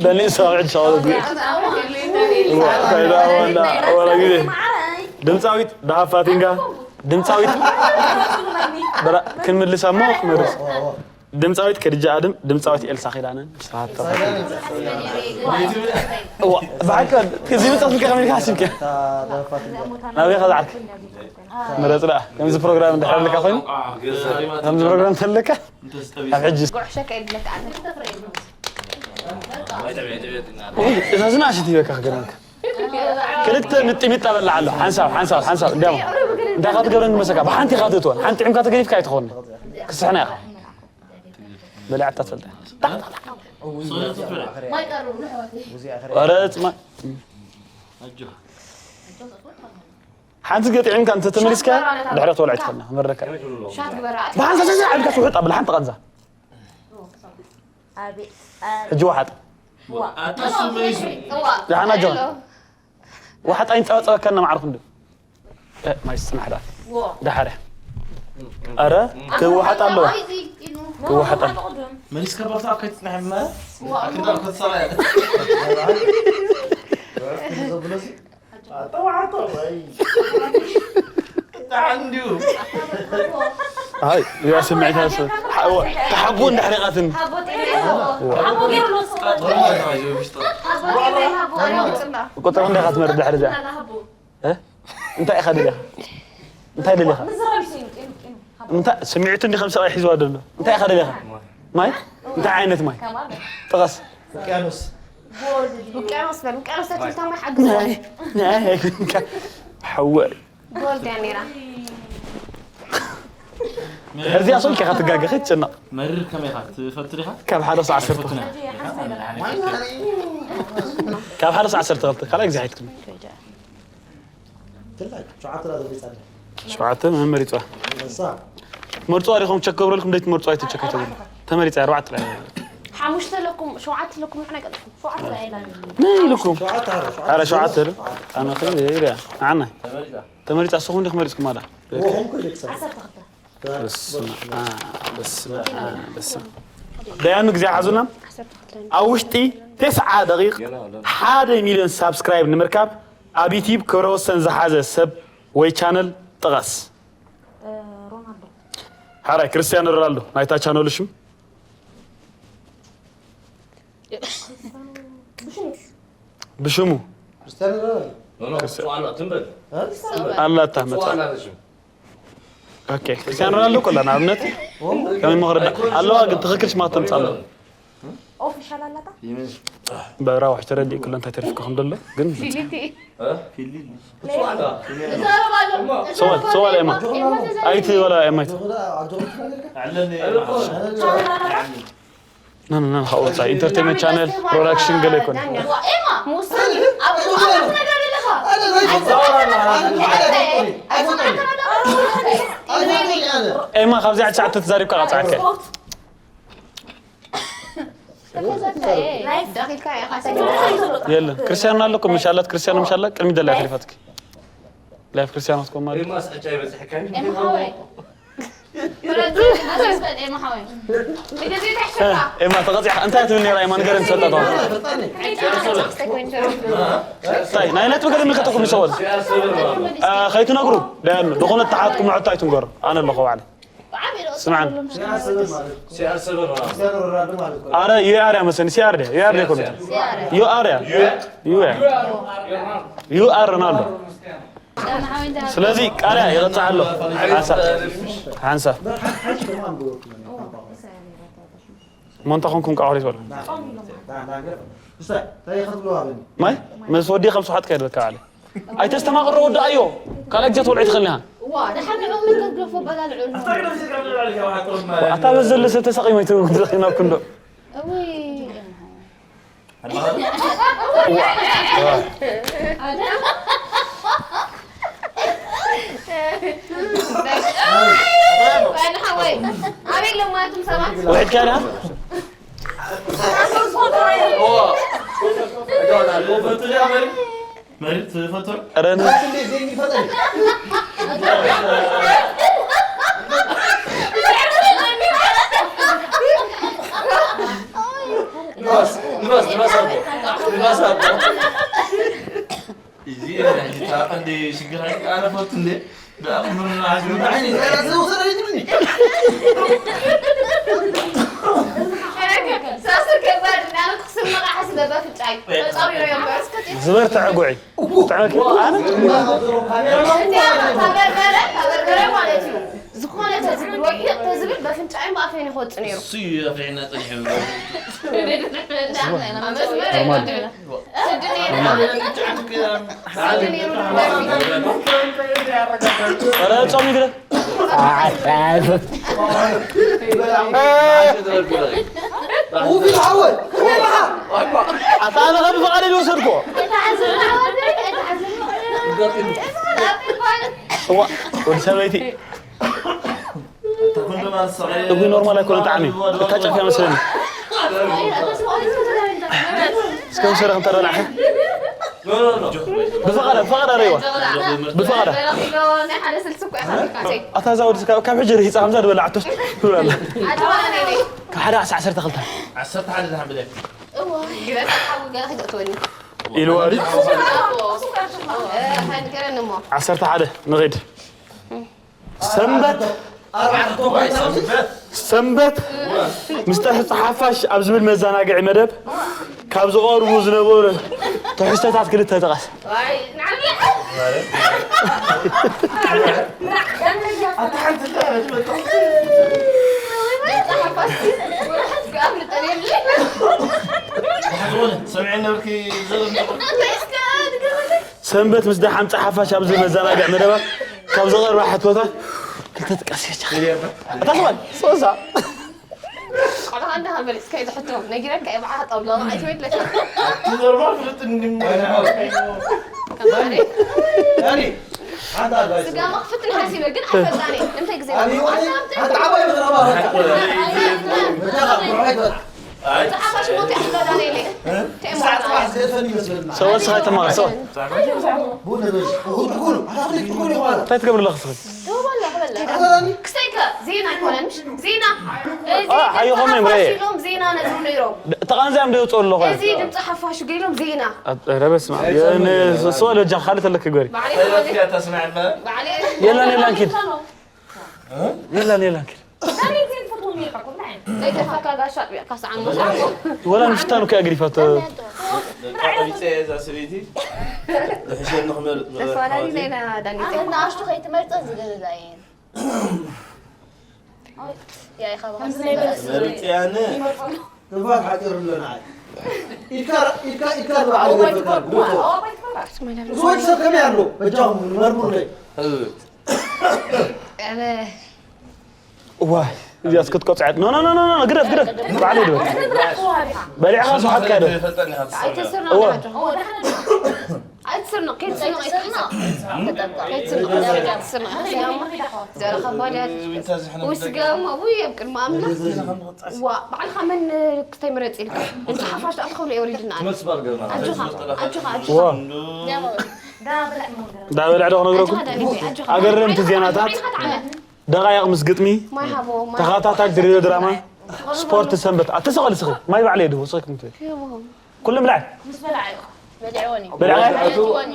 ዳኒ ሰብዐ ሻወት ድምፃዊት ደሃፋቲንጋ ድምፃዊት ክንምልሳ እሞ ክመልስ ድምፃዊት ከድጃ ኣድም ድምፃዊት ኤልሳ ኪዳነ ብሓቂ እዚ ምፅፍ ከመልካ ስልከ ናበይ ከዝዓልክ ምረፅ ደኣ ከምዚ ፕሮግራም እንድሕር ኣለካ ኮይኑ ከምዚ ፕሮግራም ተለካ ኣብ ሕጂ ጉዕሸ ከይድለካ ኣነ እዛ ዝናእሽት ይበካ ክገርመካ ክልተ ምጥሚጣ በላ ኣሎ ሓንሳብ ሓንሳብ ሓንሳብ እንዲያማ እንታይ ካትገብረ ንመሰካ ብሓንቲ ካትእትወን ሓንቲ ዕምካ ተገዲፍካ ኣይትኾን ክስሕና ኢኻ በሊዓታ ትፈልጠ ረ ፅማ ሓንቲ ገጢዕምካ እንተ ተመሊስካ ድሕረት ወላ ኣይትኾንና መረካ ሻት ግበራ ኣቲ ብሓንሳብ ዓብካ ትውሕጥ ኣብ ሓንቲ ቀንዛ ኣቤት ሕጂ ወሓጥ ዋ ደሓና ጆን ወሓጥ ኣይንፀባፀበካና ማዕርኹ እንዶ ማይ ስፅናሕ ደኣ ዋ ደሓረ ኣረ ክወሓጥ ኣለዋ ክወሓጥ ኣለዋ መሊስካ ባፍታ ኣብ ከይትፅናሕ እማ ኣክዳ ክትሰራ ኣይ ያ ስምዒት ሃሰ ተሓቦ እንዳሕሪቓትን ቁጥር እንደ ኢኻ ትመርድ ድሕሪ እዚኣ እ? እንታይ ኢኻ ደሊኻ እንታይ ደሊኻ እንታይ ስምዒቱ እንዲ ከም ሰብኣይ ሒዝዋ ዘሎ እንታይ ኢኻ ደሊኻ ማይ እንታይ ዓይነት ማይ ጥቐስ ውቅያኖስ ውቅያኖስ በል ውቅያኖስ ተትልታ ማይ ሓግዝ ሓወ ጎልድ እያ ነይራ እዚኣ ሶል ከኻ ትጋገ ከይትጨነቕ መሪር ከመይ ኢኻ ትፈልጥ ዲኻ ካብ ሓደ ሰዓት ዓሰርተ ካብ ሓደ ሰዓት ዓሰርተ ክልተ ካልኣይ ግዜ ሓይትክም ትላይ ሸውዓተ ዳ ተፈይጻለ ሸውዓተ መን መሪፅዋ እሳ መርፅዋ ዲኹም ቸክ ገብረልኩም ደይ ትመርፅዋ ኣይትቸክ ኣይተብሉ ተመሪፀ ኣርባዕተ ጥራይ ሓሙሽተ ለኩም ሸውዓተ ለኩም ንሕና ቀልጥፉ ሸውዓተ ኢላ ናይ ኢልኩም ሸውዓተ ዳ ሸውዓተ ኣረ ሸውዓተ ዶ ኣነ ኸ ይሪያ ንዓና ተመሪፃ ስኹም ዲኹም መሪፅኩም ኣላ ወኹም ኩሉ ክሳ ዓሰርተ ክልተ በስመ ኣብ በስመ ኣብ በስመ ደያኑ ግዜ ሓዙና ዓሰርተ ክልተ ኣብ ውሽጢ ተስዓ ደቂቕ ሓደ ሚልዮን ሳብስክራይብ ንምርካብ ኣብ ዩቲዩብ ክብረ ወሰን ዝሓዘ ሰብ ወይ ቻነል ጥቐስ ሮናልዶ ሓራይ ክርስቲያኖ ሮናልዶ ናይታ ቻነሉ ሽም ብሽሙ ክርስቲያኖ ሮናልዶ ትንበል ኣላታ መፃ ዋላ ሽም ኦኬ ክርስቲያኖ ሮናልዶ ኮላ ንኣብነት ከመይ መኽረዳ ኣለዋ ግን ትኽክል ሽማ ተምፃ ኣለዋ ኦፊሻል ኣላታ በራ ውሕጅ ተረዲእ ኩሎ እንታይ ተሪፍካ ከም ዘሎ ግን ሰዋል ሰዋል ኤማ ኣይቲ ወላ ኤማይት ኹዳ ኣጆ ክትፈልካ ና ና ና ካብኡ ወፃኢ ኢንተርቴንመንት ቻነል ፕሮዳክሽን ገለ ይኮን ኤማ ሙሰኒ ኣብ ነገር ኣለኻ ኤማ ካብዚኣ ትሽዓተ ተዛሪብካ ቀፃዕከ ደኺልካ ኢኻ የለን ክርስቲያኖ ኣለኩም ምሻላት ክርስቲያኖ ምሻላ ቅድሚ ደላ ተሪፋትክ ላይፍ ክርስቲያኖ ትኮን ማለት ማስዕጫ ይበፅሕካ ኤማ ሓወይ ኤማ ሓወይ ኤማ ተቐፂዕካ እንታይ ትብል ነራ ኤማ ንገረን ትፈልጣ እንታይ ናይ ነጥቢ ገለ ምልከተኩም ይሰወል ከይትነግሩ ደያኑ ዝኾነ ተሓትኩም ሕቶ ኣይትንገሩ ኣነ ኣለኹ ባዕለ ስምዓን ሲኣር ሰበን ማለት ኣረ ዩ ኣር እያ መሰለኒ ሲኣር ድያ ዩ ኣር ድያ ኮሚት ዩ ኣር እያ ዩ ዩ ኣር ሮናልዶ ስለዚ ቃርያ ይቐፅዕ ኣሎ ሓንሳብ ሓንሳብ ሞንታ ኮንኩም ቃዕሪ ዝበሉ እንታይ እንታይ ክትብልዋ በኒ? ማይ ምስ ወዲ ከም ስሓት ከይድካ ኣለ። ኣይተስተማቕሮ ወዲ ኣዮ። ካልእ ግዜ ትወልዒ ትኽእል ኢኻ። ዋ፣ ደሓር ንዕኡ ምን ከግረፎ በላልዑ። ኣታ በዘለ ሰብ ተሳቒ ማይ ትብሉ ትኽእል ናብ ክንዶ። እውይ። ኣቤት ለማለትም ሰባት። ውዒድካ ዲኻ? መሪር ትፈትዎ? ኧረ ን- ንፋስ፣ ንፋስ፣ ንፋስ ኣቦ። ንፋስ ኣቦ። እዚ ሕጂ ተራ ቀንዲ ሽግር ኣይ-፣ ኣነ ፈቱ እንዴ? ብኣቕምና ዓዝምና ዓይኒ፣ ዝወሰደ ይትብልኒ። ሳስር ከባድ፣ ናበይ ክስምቕ ሓስበ በፍንጫይ። ተጻዊሩ እዮም በስ። ዝበርትዐ ጉዒ። ጥዕመኪ? ኣነ? እዚኣ፣ ታበርበረ፣ ታበርበረ ማለት እዩ። ዝኾነ ተዝብል ወይ ተዝብል በፍንጫይ ማእፈኒ ክወጽእ ነይሩ። እሱ እዩ ኣፍሪሕና ጸኒሑ። መስመር ኖርማል። ኣይወድን። ስዲ ነይሩ። ስዲ ነይሩ። ኧረ ጾም ይግረ። ኣታ ኣነ ኸ ብፍቓደይ ዝወሰድኩ? እዋ፣ ወዲ ሰበይቲ። እጉ ኖርማል ኣይኮነ ጣዕሚ። እታ ጨፊያ መስለኒ። እስከ ውሰደ ከም ተረላዕኸ። ብፍቓዳ፣ ብፍቓዳ ረይዋ። ብፍቓዳ። ኣታ እዛ ወዲ ካብ፣ ካብ ሕጂ ርሂጻ ከምዛ ዝበላዓቶ ትብላላ። ካብ ሓደ ኣስዓ ዓሰርተ ክልተ። ዓሰርተ ሓደ ዝሓብለ። ኢልዋ ድዩ? ዓሰርተ ሓደ ንኺድ። ሰንበት፣ ሰንበት ምስ ጥሕስቲ ሓፋሽ ኣብ ዝብል መዘናግዒ መደብ ካብ ዝቐርቡ ዝነበሩ ትሕዝቶታት ክልተ ጥቀስ። ሰንበት ምስ ደሓን ጸሓፋሽ ኣብዚ መዘናግዕ መደባት ካብ ዝቐርባ ሕቶታት ክልተ ጥቀስ። እታ ሰብኣይ ሶሳ። ቆልዓ እንዳሃበለስ ከይድ ሕቶ ነጊረካ እየ፣ ብዓኻ ጠብሎ ኣይትበለካ። ኣቲ ኖርማል ፍልጥ እንድም-፣ ከምሳሌ፣ ዳኒ፣ ሓንቲ ኣድቫይስ። ስጋ መኽፍትን ሓሲበ ግን ኣይፈልጣን እየ። እንታይ ግዜ ኣብ ህይወተይ ሓንቲ ዓባይ መዝረባ ረብሓ። በጃኻ፣ ብርሆ ኣይትበልዓ። ኣይ። ጸሓፋሽ ሞት ያሕላ ዳንኤል። እ? ክሳዕ ጽባሕ ዝገድፈኒ ይመስለና። ሰወል ስኻ ይተማኸር፣ ሰወል። ቡን ንበል። እኹል ትኩሉ፣ ኣታ ኣኹል ትኩሉ ይኾነ። እንታይ ትገብር ኣለኻ ስኺ? ክስተይከ ዜና ኣይኮነን፣ ምሽ? ዜና። እዚ አ፣ ሓይኾም ድምፂ እዮም፣ ሬ። ሓፋሽ ኢሎም ዜና ነዝሩ ነይሮም። ድ-፣ ተቓንዚኦም ዶ ይወፅኡ ኣለኹ? እዚ ድምፂ ሓፋሽ ገይሮም ዜና። አ፣ ኧረ በስመ ኣብ። የን-፣ ስ-፣ ስወል በጃ ካልእ ተለክ ግበሪ። ባዕለይ ተለክ ተስምዐ እምበር። ባዕለይ የለን፣ የለን፣ ኪድ። የለን፣ የለን፣ ኪድ። ዘይተርፈካ ጋሻ ኣጥቢቕካ ሰዓን ሞሳ። ወላ ንፍታኑ ከኣ ገዲፋቶ። ደቂ ዓቢፀ እዛ ሰበይቲ ዝሕሸኒ ክመርፅ ተፈላለዩ ምበልካ ዜና ዳኒት። ኣነ ንኣሽቱ ከይትመርፀ ዝገደዳ እየን። ያ ኢኻ ብሃም ዝመርፅያኒ። ትንፋስ ሓፂሩ ኣሎ ንዓይ። ኢድካ፣ ኢድካ፣ ኢድካ ንባዕሉ ዘይፈካ፣ ግደፎ። እዚ ወዲ ሰብ ከመይ ኣሎ? በጃኹም መርምሩለይ። እወ። እዋይ፣ እዚኣስ ክትቆጽዐት። ኖ፣ ኖ፣ ኖ፣ ኖ፣ ኖ፣ ግደፍ፣ ግደፍ። ባዕሉ ይድበል። በሊዕኻ ስሓትካ ዶ? ኣይተስርኖ እወ። ኣይተስርኖ። ኣይተስርኖ። ከይትስርኖ፣ ከይትስርኖ። ከይትስርኖ። ዘረኻ ባልያት። ውስጋማ፣ ውይ፣ ኣብ ቅድሚ ኣምላኽ። ዋ፣ ባዕልኻ መን ክስታይ ምረጽ ኢልካ? እንተ ሓፋሽ ደኣ ትኸብሎ የውሪድና። ኣጆኻ፣ ኣጆኻ፣ ኣጆኻ። ዋ። ዳ በልዕ ዶ ክነግረኩም? ኣጆኻ፣ ዳኒ፣ ኣጆኻ። ኣገረምቲ ዜናታት። ዓይንኻ ተዓመ። ደቓይቕ ምስ ግጥሚ፣ ማይ ሃቦ፣ ማይ። ተኸታታሊ ድሬዳዋ ድራማ፣ ስፖርት ሰንበት። ኣተሰቐል ስኺ፣ ማይ ባዕለይ ድቦ፣ ስኺ ክንተ። ይቦ። ኩሉ ብላዕ። ምስ በላዕ እዩ። በሊዕወኒ። በላዕ። ወፂን፣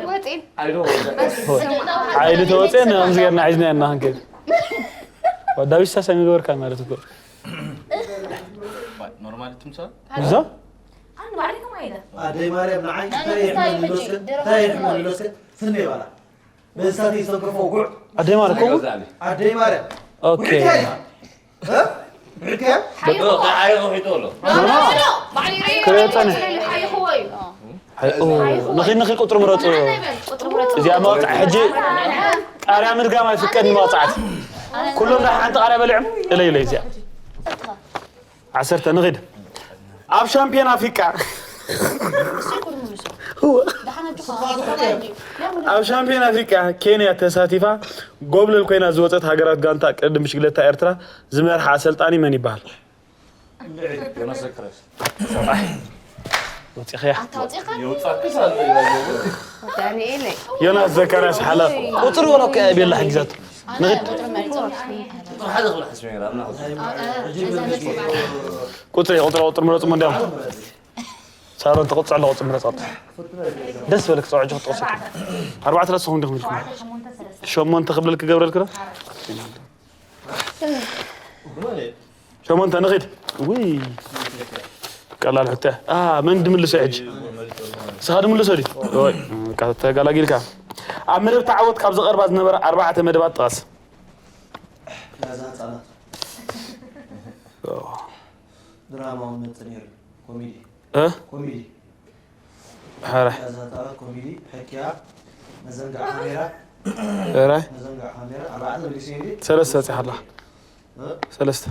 ወፂን። ኣይዶ። በስመ ኣብ። ዓይሊ ተወፅኤ፣ ነዚ ገርና ሒዝና ኢና ክንከድ። ወዳቢ ስታሳይ ምግበርካ ማለት እኮ። ኖርማል ትምሳ? እዛ? ኣነ ባዕለይ ከማይ ኢለ። ኣደይ ማርያም፣ ንዓይ እንታይ ይሕመኒ ኢሎስከ? እንታይ ይሕመኒ ኢሎስከ? ፍነ ይባላ። በእንስሳት ይሰንከፎ ጉዕ። ኣደይ ማርያም ከምኡ? ኣደይ ማርያም። ኦኬ። ጉዕቲ እያ ኢኻ። እ? ሕከ ሓይኹ። ኣይኹ ሒጡ ኣሎ። ባዕሉ ይረዮ። ክረጸነ። ሓይኹዎ እዩ። ንኺድ ንኺድ ቁፅሪ ምረፁ። እዚኣ መቕፃዕ ሕጂ ቃርያ ምድጋም ኣይፍቀድን መቕፃዕቲ። ኩሎም ደሓ ሓንቲ ቃርያ በሊዖም እለይ እለይ እዚኣ ዓሰርተ ንኺድ ኣብ ሻምፒዮን ኣፍሪቃ ኣብ ሻምፒዮን ኣፍሪቃ ኬንያ ተሳቲፋ ጎብለል ኮይና ዝወፀት ሃገራት ጋንታ ቅድድም ብሽግለታ ኤርትራ ዝመርሓ ኣሰልጣኒ መን ይበሃል? ዮናስ ዘካርያስ። ወፂኽያ ኣታ ወፂኻ የውፃክስ ኣሎ ይላል። ዳንኤል ዮናስ ዘካርያስ ሓላፍ ቁፅሪ ወላ እኮ እያ ቤላ ሕጊዛቱ ንኽድ ሓደ ክፍለ ሓስበ ነራ። ቁፅሪ ቁፅሪ ቁፅሪ ምረፁ እንዲያም ሳሮን ተቆፅዕ ለቆፅር ምረፃት ደስ በለክ ፀውዕጅ ክትጠቕሱ ኣርባዕተ ዳስ ኹም ዲኹም ኢልኩም ሸሞንተ ክብለልክ ገብረልክ ዶ ሸሞንተ ንኺድ ውይ ቀላል ሕቶ እያ መን ድምልሶ ሕጂ ስኻ ድምልሶ ድዩ ተጋላጊልካ ኣብ መደብ ተዓወት ካብ ዝቐርባ ዝነበረ ኣርባዕተ መደባት ጥቐስ ላዛ ህፃናት ድራማ እውን መፅእ ነይሩ ኮሜዲ እ? ኮሜዲ ሕራይ ላዛ ህፃናት ኮሜዲ ሕክያ መዘንጋዕ ካሜራ ሕራይ መዘንጋዕ ካሜራ ኣርባዕተ መሊሰ እንዲ ሰለስተ በፂሓ ኣለኻ ሰለስተ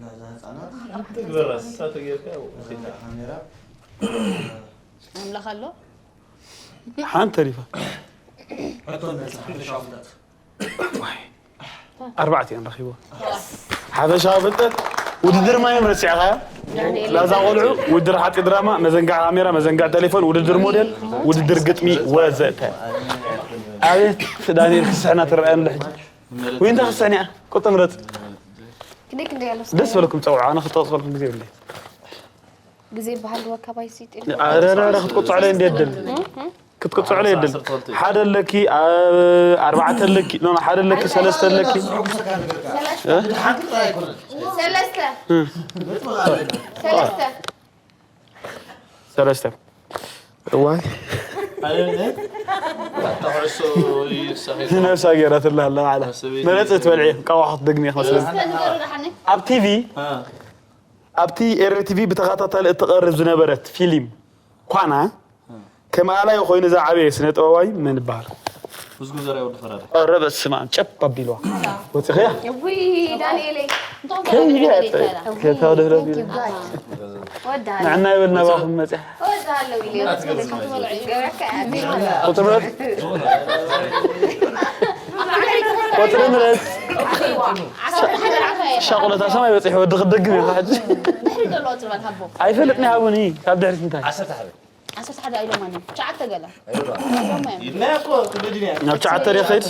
ላዛ ህፃናት ትግበራ ስሳ ተገይርካ መዘንጋዕ ካሜራ ኣምላኽ ኣሎ ሓንቲ ተሪፋ ሕቶን መልሲ ሓፈሻዊ ፍልጠት ኣርባዕተ እየን ረኪቦ ሓፈሻዊ ፍልጠት ውድድር ማዮም ረሲዕኻዮ ላዛ ቆልዑ ውድድር ሓፂ ድራማ መዘንጋዕ ካሜራ መዘንጋዕ ቴሌፎን ውድድር ሞዴል ውድድር ግጥሚ ወዘተ ኣቤት ዳንኤል ክስሕና ትረኣየሉ ሕጂ ወይ እንታይ ክስሕኒ እያ ቁጥር ምረፅ ክንደይ ክንደይ ኣሎ ደስ በለኩም ፀውዑ ኣነ ክተቕፅፈልኩም ግዜ የብለይ ግዜ ይበሃል ወካባይ ሲጢ ኣረረረ ክትቆፅዕለ እንደ የድል ክትቆፅዕለ የድል ሓደ ኣለኪ ኣብ ኣርባዕተ ኣለኪ ኖ ሓደ ኣለኪ ሰለስተ ኣለኪ ሰለስተ ሰለስተ ሰለስተ እዋይ ተኩዕሶ ይሳኺ ነብሳ ገይራትላ ኣላ ባዕላ መረፅ ትበልዒ ቃዋሕ ክትደግሚ ክመስለኒ ኣብ ቲቪ ኣብቲ ኤረ ቲቪ ብተኸታታሊ እትቐርብ ዝነበረት ፊልም ኳና ከም ኣላይ ኮይኑ ዝዓበየ ስነ ጥበባዊ መን ይበሃል? ብዙ ዘርያ ወዲ ፈራዳ ኧረ በስመ ኣብ ጨብ ኣቢልዋ ወፂኽያ ውይ ዳንኤለይ ከይገጠ ከታው ደብረ ቢል ወዳ ንዕና ይበል ናባኹም መፅያ ወዳሃለው ኢለ ቁፅሪ ምረፅ ቁፅሪ ምረፅ ሻቁለታ ሰማይ በፂሑ ወዲ ክደግም ኢኻ ሕጂ ድሕሪ ዘለዎ ፅባል ሃቦ ኣይፈልጥኒ ሃቡኒ ካብ ድሕሪት እንታይ ዓሰርተ ሓደ ኢሎም ኣነ ትሽዓተ ገለ ኢልና እኮ ክብድን እያ ናብ ትሽዓተ ዶ ይኸይድ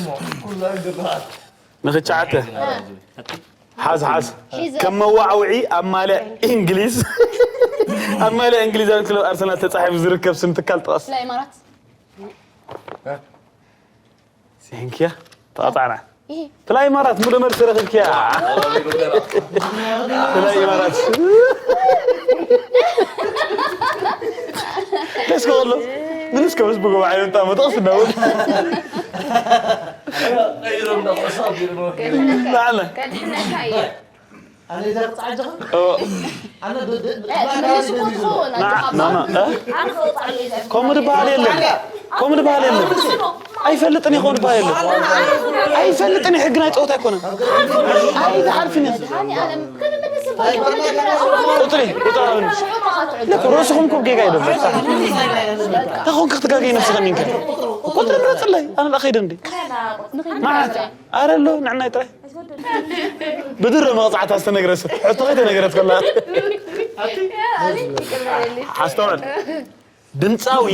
ንኽትሽዓተ ሓዝ ሓዝ ከም መዋዕውዒ ኣብ ማልያ እንግሊዝ ኣብ ማልያ እንግሊዛዊ ክለብ ኣርሰናል ተፃሒፉ ዝርከብ ስም ትካል ጥቐስ ስለ ኢማራት ሲንኪያ ተቐፃዕና ፍላይ ማራት ሙሉ መልሲ ረኺብኪያ ፍላይ ማራት ደስ ከበሎ ምንስ ከመስብጎ ባዓይ ወጣ መጠቕስ እንዳበል ላዕለ ኣነ ዛ ክፃዓጀኻ ኣነ ኖ ኖ እ? ከምኡ ዝበሃል የለን ከምኡ ዝበሃል የለን ኣይፈልጥን ይኸውን ዝበሃል የለን ኣይፈልጥን ሕጊ ናይ ፀወታ ኣይኮነን ኣይዝሓልፍን ቁፅሪ ቁፅሪ ርእስኹም ኮብ ጌጋ ይደሎ ታኾን ክትጋገይ ነብስኸም ኢንከ ቁፅሪ ምረፅለይ ኣነ ዳ ከይደ እንዲ መዓት ኣረ ኣሎ ንዕናይ ጥራይ ብድሮ መቕፃዕታ ዝተነግረስ ሕቶ ከይተነገረት ከላ ኣስተውዕል ድምፃዊ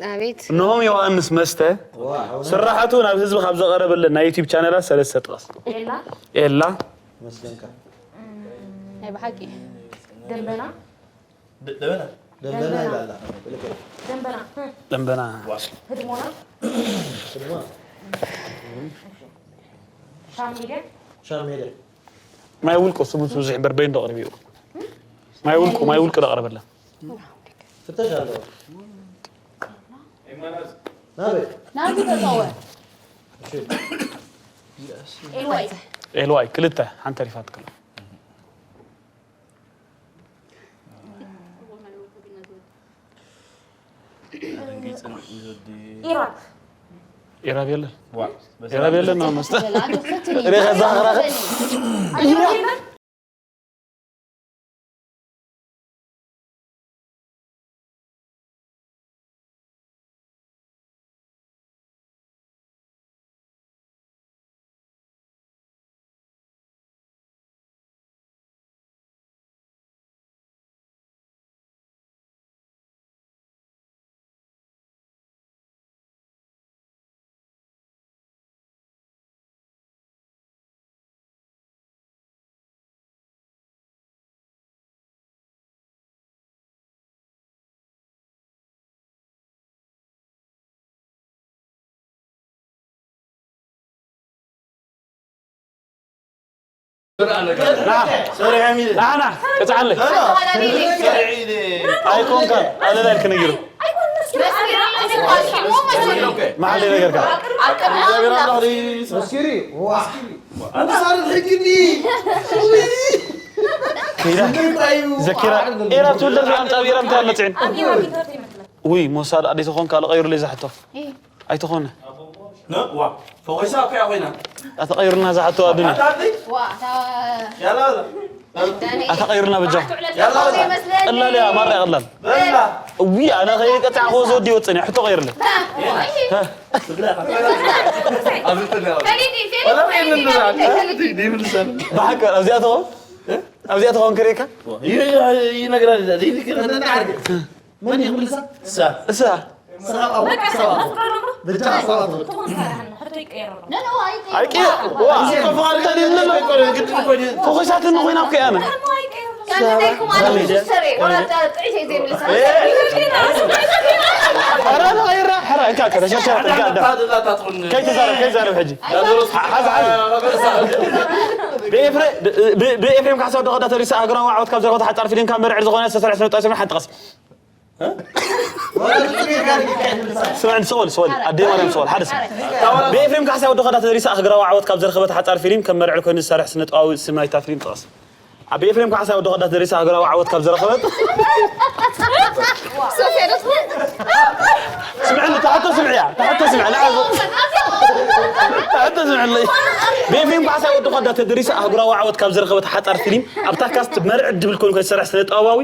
ኣቤት ኖሆም ዮሃንስ መስተ ስራሕቱ ናብ ህዝቢ ካብ ዘቐረበለን ናይ ዩቲብ ቻነላት ሰለስተ ጥቐስ ኤላ ኤላ መስለንካ ናይ ብሓቂ ደንበና ደበና ደንበና ይላላ ደንበና ደንበና ህድሞና ሻሚደ ሻሜደ ማይ ውልቁ ስሙስ ብዙሕ በርበይ እንዶ ኣቕርቢኡ ማይ ውልቁ ማይ ውልቁ ዶ ኣቕርበላ ፍተሽ ኣለዎ ናበይ ናዚ ተፀወ ኤልዋይ ኤልዋይ ክልተ ሓንቲ ተሪፋት ክሎ ኢራብ ኢራብ የለን። ዋ ኢራብ የለን ነው መስተ ኣጆኽሰትኒ ሬኻ ዛኽራኸ ሶሪ ሓሚድ ናና ቅጽዓለይ ኣይኮንካ ኣለላ ኢልክ ነጊሩ መሓል ነገርካ መስኪሪ ዋስኪሪ ኣንሳር ሕጂ ዲ ከይዳ ዘኪራ ኤራ ትውልደ ኣምጻ ቢራ ምታ መጽዕን ውይ ሞሳድ ኣደይ ተኾንካ ለቐይሩለይ ዝሕቶ ኣይተኾነ ዋ ፈኾይሳ እኮ ኮይና ኣተቐይሩና ዝሓቶ ኣዱና ኣታቲ ዋ ያላ ኣተቐይሩና በጃ ያላ ቀላል እያ ማራ ቀላል በላ እዊ ኣነ ከይቀጻዕኹ ዝወዲ ይወፅን ሕቶ ቀይርለ ወላ ይምንዛል ብሓቂ ኣብዚኣ ትኸውን ኣብዚኣ ትኸውን ክሬካ ይነግራ መን ይኽብልሳ እሳ እሳ ብቻ ሰባብ ኣይቂ ዋ ተሊልና ፈኾሳትኒ ኮይና እኮ ኣነ ከምዚ ዘይኩም ኣነ ሽሰረ ወላ ጥዒት እየ ዘይምልሳ ኧረ ተቐይራ ሕራ እንካ ከተሸርሸር ጥጋ ኣዳ ከይትዛረብ ከይትዛረብ ሕጂ ሓዝ ሓዝ ብኤፍሬም ካሕሳ ወዲ ኸዳ ተሪሳ ሃገራዊ ዓወት ካብ ዘረኸበ ሓፃር ፊልም ካብ መርዕድ ዝኾነ ዝተሰርሐ ስነ ጥበብ ሓንቲ ቀስ ስምዕን ሰወል ሰወል ኣደይ ማርያም ሰወል ሓደ ሰብ ብኤፍሬም ካሕሳ ወዲ ኸዳ ተሪሳ ሃገራዊ ዓወት ካብ ዘረኸበት ሓፃር ፊልም ከም መርዕድ ኮይኑ ዝሰርሕ ስነ ጥበባዊ ስም ናይታ ፊልም ጥቐስ ኣብ ኤፍሬም ካሕሳ ወዲ ኸዳ ተሪሳ ሃገራዊ ዓወት ካብ ዘረኸበት ስምዕኒ ተሓቶ ስምዕያ ተሓቶ ስምዕ ንዓዚ ተሓቶ ስምዕለይ ብኤፍሬም ካሕሳ ወዲ ኸዳ ተደሪሳ ኣህጉራዊ ዓወት ካብ ዝረኸበት ሓፃር ፊልም ኣብታ ካስት መርዕድ ድብል ኮይኑ ከዝሰርሕ ስነጥበባዊ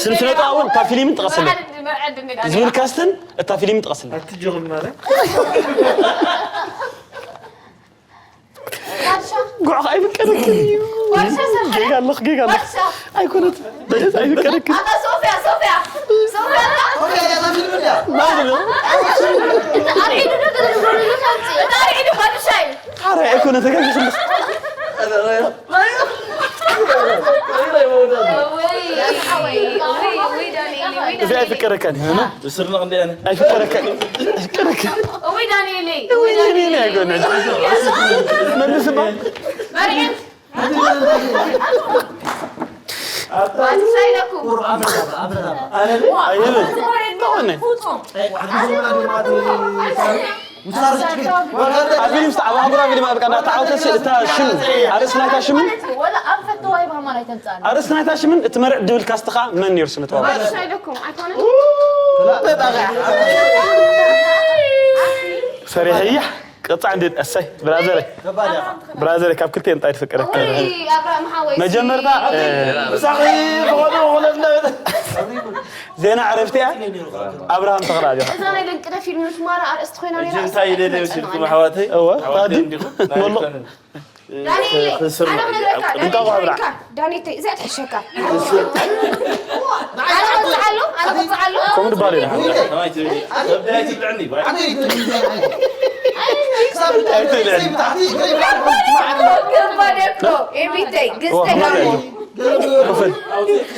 ስም ስነጥበባውን እታ ፊልምን ጥቐስልን ዝብል ካስትን እታ ፊልምን ጥቐስልን ኣትጆኽም ማለት ጉዕኻ ኣይፍቀደክን እዩ ጌጋ ኣለኽ ጌጋ ኣለኽ ኣይኮነት በጀት ኣይፍቀደክን ኣታ ሶፍያ ሶፍያ ሶፍያ ናብሎ ኣልዒዱ ዶ ተደርጎ ተምፅእ እታ ኣልዒዱ ባዱሻ እዩ ሓራይ ኣይኮነ ተጋጊስልኽ እዚ ኣይፍቀደካን ብስርና ክንደይ ኣነ ኣይፍቀደካን ኣይፍቀደካን እውይ ዳንኤለይ ኣይኮነ መልስማ መርዒት ባዱሻ ኢለኩም ኣይህብን ተኾነ ኣብ ፊልም ስተ ኣብ ኣህጉራ ፊልም ኣብ ቀዳ ተዓውተሲ እታ ሽም ኣርእስቲ ናይታ ሽምን ወላ ኣንፈተዋይ ባማላይ ተምፃ ኣርእስቲ ናይታ ሽምን እቲ መርዕ ድብል ካስትኻ መን ነይሩ ስነጥበባዊ ባዱሻ ኢለኩም ኣይኮነን ሰሪሐያ ቅፃ እንዴት እሰይ ብራዘረይ ብራዘረይ ካብ ክልቴ እንታይ ትፍቅረካ ውይ ኣብራም ሓወይ መጀመርታ ብሳኺ ዝኾነ ዝኾነ ዜና ዕረፍቲ እያ ኣብርሃም ተኽላ ዲኻ እዛ ናይ ደንቅደ ፊልም ትማራ ኣርእስቲ ኮይና ነይራ እንታይ ኢለ ኢለ ሲልኩም ኣሕዋተይ እወ ኣሕዋተይ ታዲ እንዲኹም ሞሎ ኣይኮነን ዳንኤል ተስር ኣነ ነው ክነግረካ እንቋቑሖ ብላዕ። ዳንኤል እንታይ እዚኣ ትሕሸካ ኣነ ክወፅዓሉ ኣነ ክወፅዓሉ ከምኡ ድባል ኢና ከማይ ትብሊ ከብዲ ኣይትብልዕኒ ኣይትብልዕኒ ከባድ እኮ ኤሚተይ ግዝተ ወ- ጋሞ ክፍል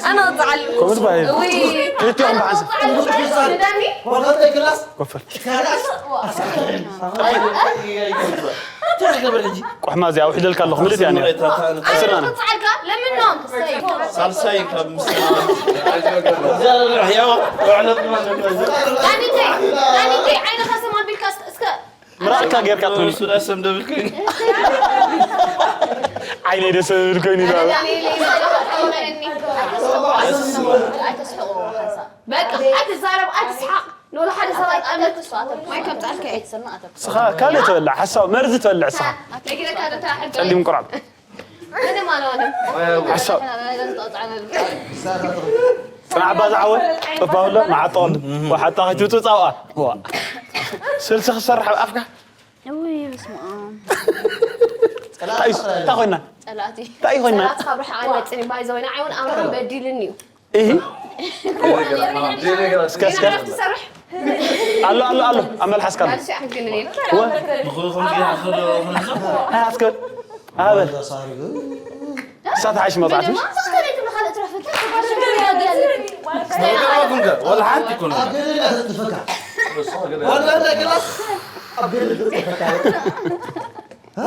ኣነ ክወፅዓሉ ከምኡ ድባል ውይ ክልቲኦም ብሓንሳብ ዳኒ ወኸልተ ክላስ ኮፈል ቆሕማ እዚኣ ውሒደልካ ኣለኹ ምልት እያ ነይራ። ኣነ ክወፅዓልካ ለምኖም ሳልሳይ ካብ ምስ ዳኒተይ ዳኒተይ ዓይንኻ ሰም ኣቢልካ እስከ ምራቕካ ጌርካ ትብል ሱዳ ሰም ደብልኩኝ ዓይነይ ደስ ዝብል ኮይኑ ይዛረብ። በቃ ኣይትዛረብ ኣይትስሓቕ ሎሎ ሓደ ሰብኣይ ጣዕመት እሱ ኣተኩ። ማይ ከምጻልካ እየ። ስኻ ካልእ ትበልዕ፣ ሓሳብ መርዚ ትበልዕ ስኻ። ነጊረካ ዶ ተራ ሕጂ? ጸሊም ቁራብ። ምንም ኣልሆነም። ሓሳብ። ጽናዕ ባዛ ዓወት፣ ጥፋ ብሎ፣ መዓጥ ተቐሉ። ወሓጣ ከይትውጽእ ጻውኣ። ዋ። ስልሲ ክሰርሕ ኣብ ኣፍካ? ውይ፣ በስመ ኣብ። እንታይ እዩ? እንታይ ኮይና? ጸላእቲ። እንታይ ኮይና? ጸላእቲ ካብ ርሑቕ ኣይመጽእን እዩ፣ by the way። ንዓይ እውን ኣምራን በዲልኒ እዩ። እሂ። እስከ፣ እስከ። ትሰርሕ። ኣሎ፣ ኣሎ፣ ኣሎ። ኣብ መልሓስካ ኣሎ። ካልሲ ኣሕግን እኔ። ወ-፣ ንኹልኹም ዲኻ ትኸዶ፣ ንኹልኹም? ኣይ፣ ኣትከል። ኣበል። እሳት ሓይሽ መውጣት። ወላ ሓንቲ ይኮን። ኣብ ገለ ገላስ ኣብ ገለ ገላስ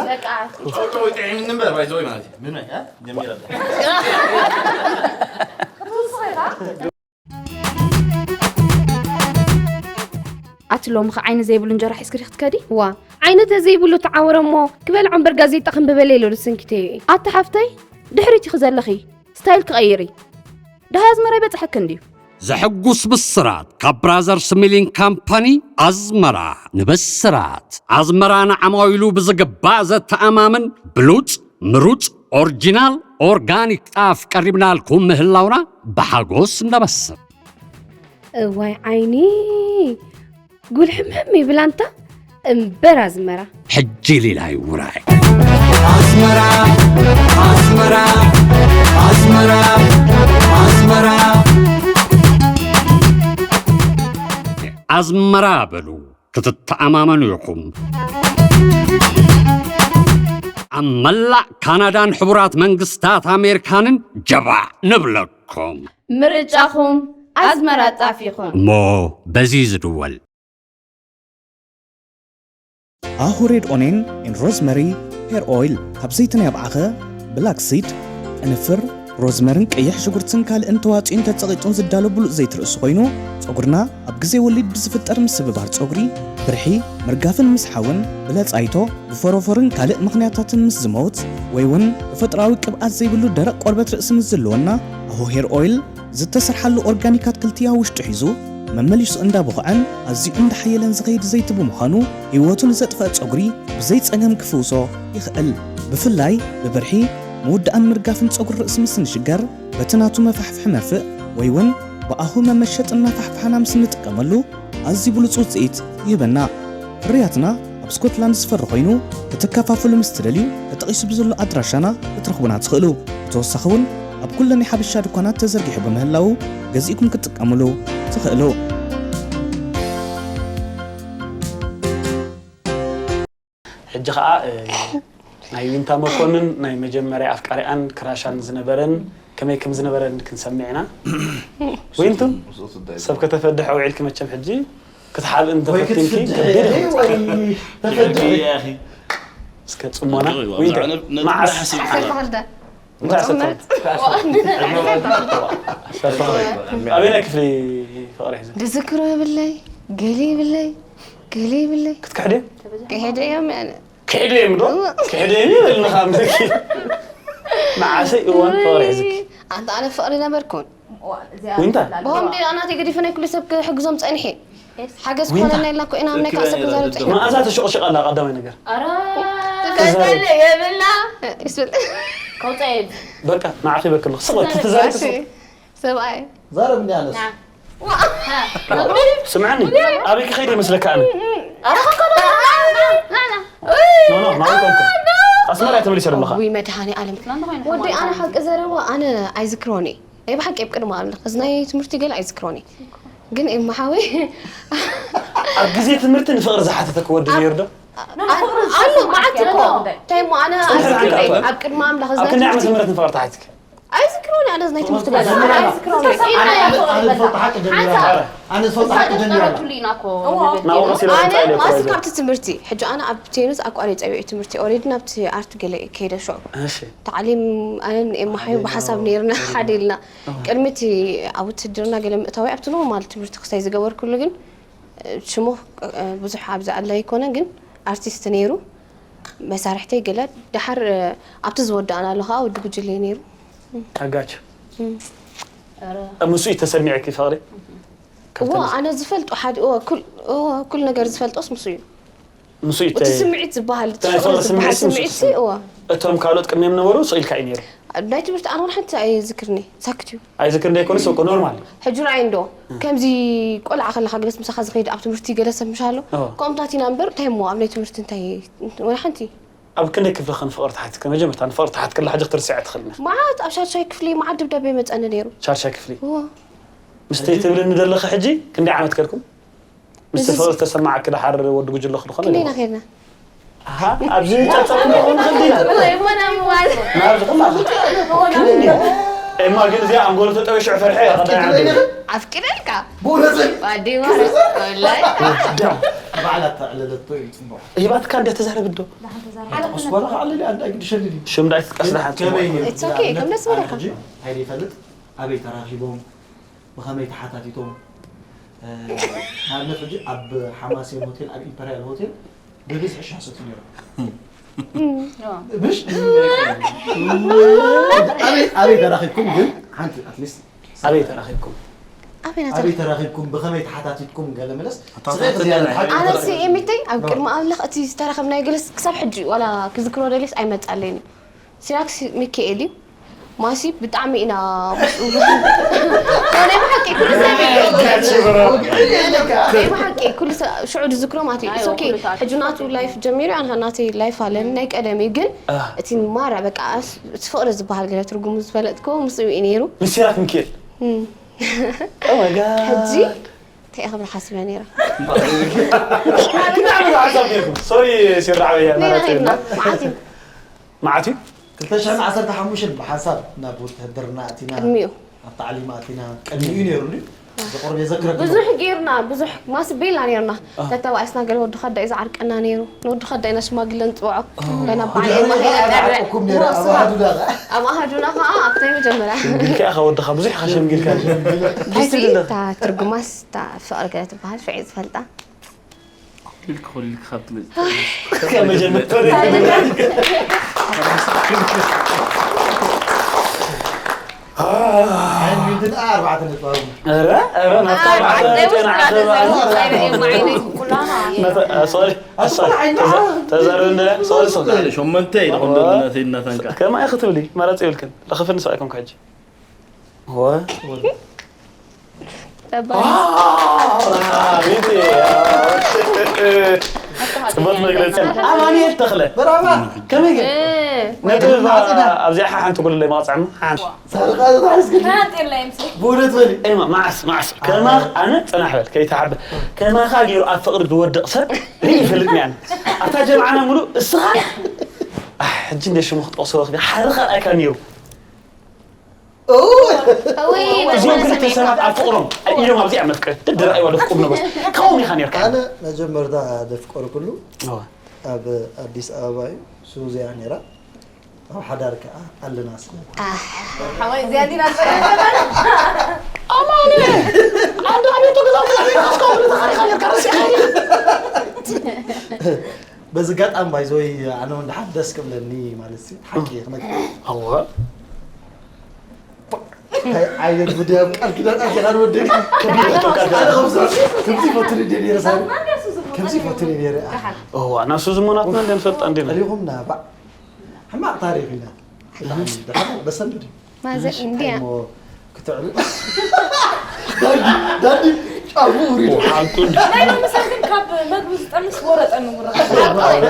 በቃ። ጨው ጨው ይጥዕም እምበር፣ ባይዘወይ ማለት እዩ። ምን፣ እ? ጀሚረ። ኣቲ ሎምኸ ዓይኒ ዘይብሉ እንጀራ ሒዝኪ ዲኺ ክትከዲ? ዋ፣ ዓይኒ ተዘይብሉ ተዓወረ እሞ ክበልዖ እምበር ጋዜጣ ከንብበለይ ኢለ ዶ ሰንኪተዮ እየ? ኣቲ ሓፍተይ፣ ድሕሪት ኢኺ ዘለኺ፣ ስታይል ክቐይር እየ። ደሃይ ኣዝመራ ይበጽሐኪ እንድዩ። ዘሐጉስ ብስራት ካብ ብራዘርስ ሚሊንግ ካምፓኒ ኣዝመራ። ንብስራት ኣዝመራ ንዓማዊሉ ብዝግባእ ዘተኣማምን ብሉጽ፣ ምሩጽ፣ ኦሪጂናል፣ ኦርጋኒክ ጣፍ ቀሪብናልኩም ምህላውና ብሓጎስ ነበስር። እዋይ ዓይኒ፣ ጉልሕምሕም ይብል ኣንታ እምበር ኣዝመራ። ሕጂ ሊላይ ውራይ። ኣስመራ፣ ኣስመራ፣ ኣስመራ፣ ኣስመራ። ኣዝመራ በሉ ክትተኣማመኑ ኢኹም። ኣብ መላእ ካናዳን ሕቡራት መንግስታት ኣሜሪካንን ጀባዕ ንብለኩም። ምርጫኹም ኣዝመራ ጣፍ ይኹን። እሞ በዚ ዝድወል። ኣሁ ሬድ ኦኔን ኤን ሮዝመሪ ሄር ኦይል ካብ ዘይቲ ናይ ኣብዓኸ ብላክ ሲድ፣ ቅንፍር፣ ሮዝመርን ቀይሕ ሽጉርትን ካልእን ተዋጽኡን ተጸቒጡን ዝዳሎ ብሉጽ ዘይቲ ርእሲ ኮይኑ፣ ጸጉርና ኣብ ግዜ ወሊድ ብዝፍጠር ምስብባር ጸጉሪ፣ ብርሒ፣ ምርጋፍን ምስሓውን፣ ብለጻይቶ፣ ብፎሮፎርን ካልእ ምኽንያታትን ምስ ዝመውት፣ ወይ እውን ተፈጥሮኣዊ ቅብኣት ዘይብሉ ደረቕ ቆርበት ርእሲ ምስ ዝህልወና፣ ኣሁ ሄር ኦይል ዝተሰርሓሉ ኦርጋኒክ ኣትክልቲ ኣብ ውሽጡ ሒዙ፣ መመሊሱ እንዳቦኽዐን ኣዝዩ እንዳሓየለን ዝኸይድ ዘይቲ ብምዃኑ፣ ህይወቱ ንዘጥፈአ ጸጉሪ ብዘይ ጸገም ክፍውሶ ይኽእል። ብፍላይ ብብርሒ፣ ምውዳእን ምርጋፍን ጸጉሪ ርእሲ ምስ ንሽገር፣ በቲ ናቱ መፋሕፍሒ መርፍእ ወይ እውን ብኣሁ መመሸጥን መፋሕፍሓና ምስ እንጥቀመሉ፣ ኣዝዩ ብሉጽ ውጽኢት ይህበና። ፍርያትና ኣብ ስኮትላንድ ዝፈሪ ኮይኑ፣ ክትከፋፍሉ ምስ ትደልዩ፣ ተጠቒሱ ብዘሎ ኣድራሻና ክትረኽቡና ትኽእሉ። ብተወሳኺ እውን ኣብ ኩለን ናይ ሓበሻ ድኳናት ተዘርጊሑ ብምህላዉ፣ ገዚእኩም ክትጥቀምሉ ትኽእሉ። ሕጂ ኸኣ፣ እ፣ ናይ ዊንታ መኮንን ናይ መጀመርያ ኣፍቃሪኣን ክራሻን ዝነበረን ከመይ ከም ዝነበረን ክንሰምዕ ኢና። ዊንቱ፣ ምስኡ ትዳይ ሰብ ከተፈድሕ ኣውዒልኪ መቸም ሕጂ ክትሓልእ ወይ እንተፈቲንኪ ክትፍድሒ ከቢድ እዩ። ወይ ተፈድሒ። ይሕግየ፣ ኣኺ። እስከ ጽሞና። ወይ፣ ወይ፣ ዊንታ፣ ነብ-፣ ነብ-፣ መዓስ? ሓሲብ ሓሲብ ሓሲብ። እንታይ ኣሰብካ? ኣበየናይ ክፍሊ ፍቕሪ ሒዘ? ዝዝክሮ የብለይ፣ ገለ የብለይ፣ ገለ የብለይ። ክትክሕዲ? ክሕደ እዮም፣ ኣነ። ክሕደ እዮም ዶ? እወ። ክሕደ እዮም ይበልንኻ እምበርኪ። መዓሰይ እዋን ፍቕሪ ሒዝኪ? ኣንታ ኣነ ፍቕሪ ነበርኩን። ዊንታ? ብሆም ዲና ናተይ ገዲፈ ናይ ኩሉ ሰብ ክሕግዞም ጸኒሐ። ሓገዝ ዊንታ? ክኾነና ኢልና እኮ ኢና፣ ናይ ካዕሳ ክንዛረብ ጸኒሕና። መኣዛ ተሸቕሽቕ ኣላ ቀዳማይ ነገር። ኧረ፣ ትዛረብ። ትፈልጥ የብላ። ይስብል። ከውፀ የብላ። በቃ፣ ንዓኺ በክልኽ። ስቕ በል፣ ትዛረብ እሺ። ስቕ። ሰብኣይ። ዛረብ እንዲ ኣነስ። ና። ዋ። ስምዕኒ፣ ኣበይ ክኸይድ ይመስለካ ኣነ? ኧረ፣ ኸከሎ፣ ና፣ ና፣ ና። ኖ፣ ኖ፣ ናበይ ኮንኩ? ኣስመራ እየ ተመሊሰ ዘለኻ። ውይ፣ መድሃኔ ዓለም። ወዲ፣ ኣነ ሓቂ ዘረባ ኣነ ኣይዝክሮን እየ። ናይ ብሓቂ ኣብ ቅድሚ ኣምላኽ፣ እዚ ናይ ትምህርቲ ገለ ኣይዝክሮን እየ። ግን ኤማ ሓወይ ኣብ ግዜ ትምህርቲ ንፍቕሪ ዝሓተተኪ ወዲ ነይሩ ዶ? ኣሎ፣ መዓት እኮ። እንታይ እሞ ኣነ ጽንሕ ኣይዝክሮን እየ። ዝዓንቃ ኣብ ቅድሚ ኣምላኽ፣ እዚ ኣብ ናይ ክንደይ ዓመተ ትምህርቲ ምህረት ንፍቕሪ ተሓቲትኪ? ኣይዝክሮን እየ፣ ኣነ እዚ ናይ ትምህርቲ ገለ ኣይዝክሮን እየ። ኣነ፣ ኣነ ዝፈልጦ ሓቂ ጀሚራ። ኣነ ዝፈልጦ ሓቂ ጀሚራ። ናብኡ ቀሲለ ኣነ ትምጻእ ኢለ እኮ ማስ ኣይዞ። ካብቲ ትምህርቲ፣ ሕጂ ኣነ ኣብ ቴንስ ኣቋሪጸ እየ ትምህርቲ፣ ኦሬዲ ናብቲ ኣርት ገለ እየ ከይደ ሽዑ። እሺ። ታዕሊም ኣነን ኤማ ሓዩ ብሓሳብ ነይርና ሓደ ኢልና። ኣዎ። ቅድሚ እቲ ኣብ ውትድርና ገለ ምእታወይ ኣብቲ ኖርማል ትምህርቲ ክሳይ ዝገበርኩሉ ግን፣ ሽሙ፣ ብዙሕ ኣብዚ ኣላ ኣይኮነን፣ ግን ኣርቲስት ነይሩ። መሳርሕተይ ገለ ደሓር ኣብቲ ዝወዳእናሉ ኸዓ ወዲ ጉጅለ ነይሩ። ኣጋች። እም። ምስኡ እዩ ተሰሚዕኪ ፍቕሪ? እዎ ኣነ ዝፈልጦ ሓደ እዎ ኩል እዎ ኩል ነገር ዝፈልጦስ ምስ እዩ ምስ እቲ ስምዒት ዝበሃል እቲ ናይ ፍቕሪ ፍቕሪ ዝበሃል ስምዒት ምስ ስምዒት እዩ። እዎ እቶም ካልኦት ቅድሚኦም ነበሩ ስቕ ኢልካ እዩ ነይሩ። ናይ ትምህርቲ ኣነ ወላ ሓንቲ ኣይዝክርኒ ሳክት እዩ ኣይዝክር እንዳይኮነ ሰቆ ኖርማል እዩ። ሕጂ ርኣይ እንዶ ከምዚ ቆልዓ ከለካ ገለስ ምሳኻ ዝኸይድ ኣብ ትምህርቲ ገለ ሰብ ምሻሎ እዎ። ከምኡታት ኢና እምበር እንታይ እሞ ኣብ ናይ ትምህርቲ እንታይ ወላ ሓንቲ ኣብ ክንደይ ክፍሊ ኸን ፍቕሪ ትሓትከ መጀመርታ ንፍቕሪ ትሓትከላ ሕጂ ክትርስዕ ትኽእል ነር መዓት ኣብ ሻድሻይ ክፍሊ መዓት ደብዳቤ መፀኒ ነይሩ ሻድሻይ ክፍሊ እዎ ምስተይ ትብልኒ ዘለኺ ሕጂ ክንደይ ዓመት ከድኩም ምስቲ እዚ- ፍቕሪ ዝተሰማዓኪ ድሓር ወዲ ጉጅለኹ ዝኾነ ክንደይና ከድና ኣሃ ኣብዚ ጨብጨብ ንኸውን ንኽእል ዲና ይኾና ምዋል ናብዚ ኹላ ኤማ ግን እዚኣ ኣንጎሎ ተጠበ ሽዑ ፈርሐ እያ ቀዳይ ዓመት ኣፍቂደልካ ብእውነተይ ባዴማ ወላይ ባዕላ ተዕለለቶ እዩ ፅቡቕ ሂባትካ እንደ ተዛረብ ዶ ኣስኳላ ከዓለሊ ኣንዳ ግዲ ሸልሊ ሽም ዳይ ትጥቀስ ድሓን ከመይ ነይሩ? It's okay፣ ከም ደስ በለካ። ሕጂ ኣይደ ይፈልጥ ኣበይ ተራኺቦም ብኸመይ ተሓታቲቶም እ፣ ንኣብነት ሕጂ ኣብ ሓማሴን ሆቴል ኣብ ኢምፐርያል ሆቴል ብብዝሒ ሻሂ ሰትዩ ነይሩ ምሽ ኣበይ- ኣበይ ተራኺብኩም ግን ሓንቲ ኣትሊስት ኣበይ ተራኺብኩም ኣበይና ኣበይ ተራኺብኩም ብኸመይ ተሓታቲትኩም ገለ መለስ ስለ ዝያዳ ሓቂ ኣነ ሲ ኤሚተይ ኣብ ቅድሚ ኣምላኽ እቲ ዝተረኸብናዮ ገለስ ክሳብ ሕጂ ዋላ ክዝክሮ ደልየስ ኣይመፃለይን እዩ ሲራክስ ሚካኤል እዩ ማሲ ብጣዕሚ ኢና ምስኡ ናይ ብሓቂ ኩሉ ሰብ ናይ ብሓቂ ኩሉ ሰብ ሽዑ ዝዝክሮ ማለት እዩ ኦኬ ሕጂ ናቱ ላይፍ ጀሚሩ ኣነ ናተይ ላይፍ ኣለኒ ናይ ቀደም እዩ ግን እቲ ማራ በቃ እቲ ፍቕሪ ዝበሃል ገለ ትርጉሙ ዝፈለጥክዎ ምስኡ እዩ ነይሩ ምስ ሲራክ ሚካኤል እም። Oh my God. ሕጂ እንታይ እየ ክብል ሓሲበ ነይረ ክናዕመሉ ሓሳብ ጌርኩም ሶሪ ሲራዕበያ ነይረ ኸይድና መዓት እዩ መዓት እዩ ክልተ ሽሕን ዓሰርተ ሓሙሽተን ብሓንሳብ ናብ ውትህድርና ኣቲና ቅድሚኡ ኣብ ታዕሊም ኣቲና ቅድሚኡ ነይሩ እንድዩ ዝቕርብ የዘክረኩም ብዙሕ ጌርና ብዙሕ ማስቤላ ኔርና ተተባኢስና ገለ ወዲ ኸዳይ ዝዓርቀና ነይሩ ንወዲ ኸዳይ ኢና ሽማግለ ንፅውዖ ገና በዓል ብድሕሪኡ ኤማ ከዓ ከይነጠርዕ ይዓርቀኩም ነይሩ ኣብ ኣሃዱና ከዓ ኣብ ኣሃዱና ከዓ ኣብታይ መጀመርያ ሸምጊልካ ኢኻ ወድኻ ብዙሕ ኢኻ ሸምጊልካ ሕዚ እታ ትርጉማስ እታ ፍቕሪ ገለ ትበሃል ፍዒ ዝፈልጣ ኮሊልክ ኮሊልክ ካብ ትመፅእ ካብ መጀመርታ ዓይን ሚንትን ኣርባዕተ ነጥባዊ ኧረ ኧረ ናትካ ባዕልኻ ጨና ዓሰባ ናተ- ሶሪ ሶሪ ተዛ- ተዛረብ እንደ ሶሪ ሶሪ ሸመንተ ኢለ ኮንዶ እናተይ እናታንካ ከማይ ክትብሊ መረፂ ይብልክን ረኽፍኒ ሰብኣይ ኮንካ ሕጂ ጠባይ ጽቡቅ መግለጺ ኣማኑኤል ተኽለ በራባ ከመይ ግን እ፣ ነጥብ ኣብዚኣ ሓንቲ ጎለለይ መቕፅዕማ ሓንቲ ሳልኻ ዝታሕስግል ሓንቲ የላይም ሲ ብእውነት በሊ ኤማ መዓስ መዓስ ከማ ኣነ ፅናሕ በል ከይተሓበ ከማኻ ገይሩ ኣብ ፍቕሪ ዝወድቕ ሰብ ርኢ ይፈልጥኒ ኣነ ኣብታ ጀምዓና ሙሉእ እስኻ ኣሕ፣ ሕጂ እንደ ሽሙ ክጠቕሶ ወኽቢ ሓደ ካልኣይካ ነይሩ ወይ እዚኦም ክልተ ሰባት ኣብ ፍቕሮም ኢሎም ኣብዚኣ መፍቀር ደደረኣይዋ ደፍቁም ነበሩ ካብኦም ኢኻ ነርካ ኣነ መጀመርታ ደፍቀርኩሉ እወ። ኣብ ኣዲስ ኣበባ እዩ ሱዚያ ነይራ ኣብ ሓዳር ከዓ ኣለና ስለ ሓወይ እዚኣ ዲና ኣማነ ኣንዶ ኣቤቱ ገዛ ተዛሪብካ እስካብ ብልታ ካሪኻ ነርካ ረሲኻ በዚ ጋጣም ባይዘወይ ኣነ እውን ድሓን ደስ ክብለኒ ማለት ሲ ሓቂ ክነግ ኣወ እንታይ ዓይነት ምድያብ ቃል ኪዳን ኣልኪዳን ወደግ ኣነ ከምዚ ከምዚ ፈትኒ እንደ ነረ ሳሪ ከምዚ ፈትኒ ነረ እዋ ናሱ ዝሞናትና እንደ ንፈልጣ እንደ ጠሊኹምና ባዕ ሕማቕ ታሪኽ ኢና ብጣዕሚ ድሓን በሰንብድ ማዘር ኢንድያ እሞ ክትዕል ዳዲ ዳዲ ጫፉ ውሪዱ ሓቁ እንዲ ናይ ሎሚ ሰብ ግን ካብ መግቢ ዝጠልስ ወረ ጠንጉረ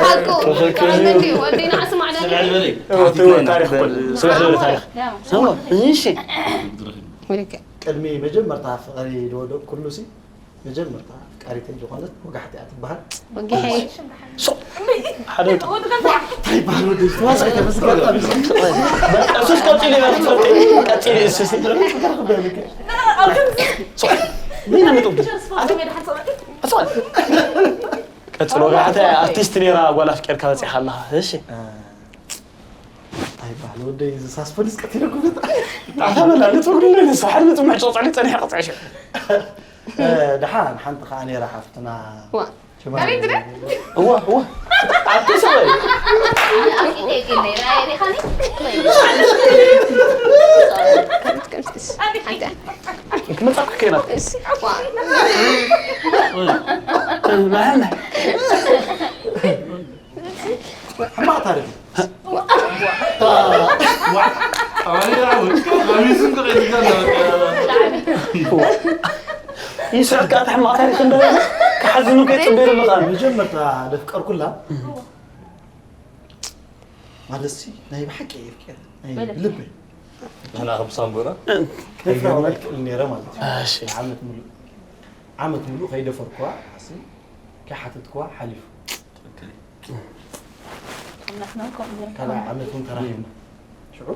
ሓቁ ጥዑም እንዲ ወዲና ስማዕ ዳኒ ታሪኽ ስራሕ ታሪኽ ወልከ ቅድሚ መጀመርታ ፍቕሪ ዝወደቕኩሉ ሲ መጀመርታ ኣፍቃሪተይ ዝኾነት ወጋሕቲ እያ ትበሃል ወጊሐይ ሓደ እንታይ ይበሃል ወደ ዝተዋስኦ ተመስገን እሱስ ቀፂሉ ይበል ቀፂሉ እሱስ ምን ኣመጡ ቀፅሎ ጋሕተ ኣርቲስት ነራ ጓል ኣፍቂርካ በፂኻ ኣለኻ እሺ ኣይባህል ወደይ እዚ ሳስፐንስ ቀቲለ ኩነት ኣታ መላ ንፅጉሪ ንሳ ሓደ ንፅሙሕ ጨፀሊ ፀኒሐ ቀፅዐ ሽዑ ደሓን ሓንቲ ከዓ ነይራ ሓፍትና ዋ እዋ እዋ ኣቲ ሰበይ ክመፃካ ከይና ሕማቕ ታሪኽ። ይስሕት ከኣ ሕማቕ ታሪኽ እንደ ክሓዝኑ ከይጽበዩ ኣለኻ። መጀመርታ ደፍቀርኩላ ማለት ሲ ናይ ብሓቂ እየ ፍቅር ናይ ብልበይ ንሕና ከም ሳምቡና ከይፍራ ወላ ይክእል ነይረ ማለት እዩ። እሺ። ዓመት ሙሉእ ዓመት ሙሉእ ከይደፈርኩዋ ኣሲ ከይሓተትኩዋ ሓሊፉ። ትክክል እዩ። ኣምላኽና ከምኡ ገይሩ ካልኣይ ዓመት እውን ተራኺብና ሽዑ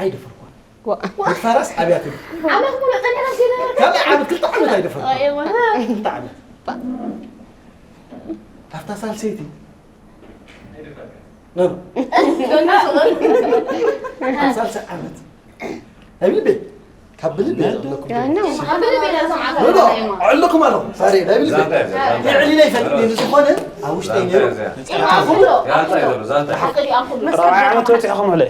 ኣይደፈርኩዋን። ዋ። ምድፋራስ ኣብያ ትብል። ዓመት ሙሉእ ጠኒሕና ሲለ ካልኣይ ዓመት ክልተ ዓመት ኣይደፈርኩዋን። ክልተ ዓመት ካብታ ሳልሰይቲ ኖ፣ ኖ። ካብ ሳልሳይ ዓመት ናይ ብልበይ ካብ ብልበይ ዝቕለኩም ኖ፣ ኖ። ኣዕለኩም ኣለኹ ሳሪ ናይ ብልበይ የዕሊለ ይፈልጥ እዩ። ዝኾነ ኣብ ውሽጠይ ነይሩ ዛንታ እዩ ዘሎ፣ ዛንታ እዩ። ሓቂ ድኣ ኩሉ ራብዓይ ዓመት በፂሕኹም ሕለ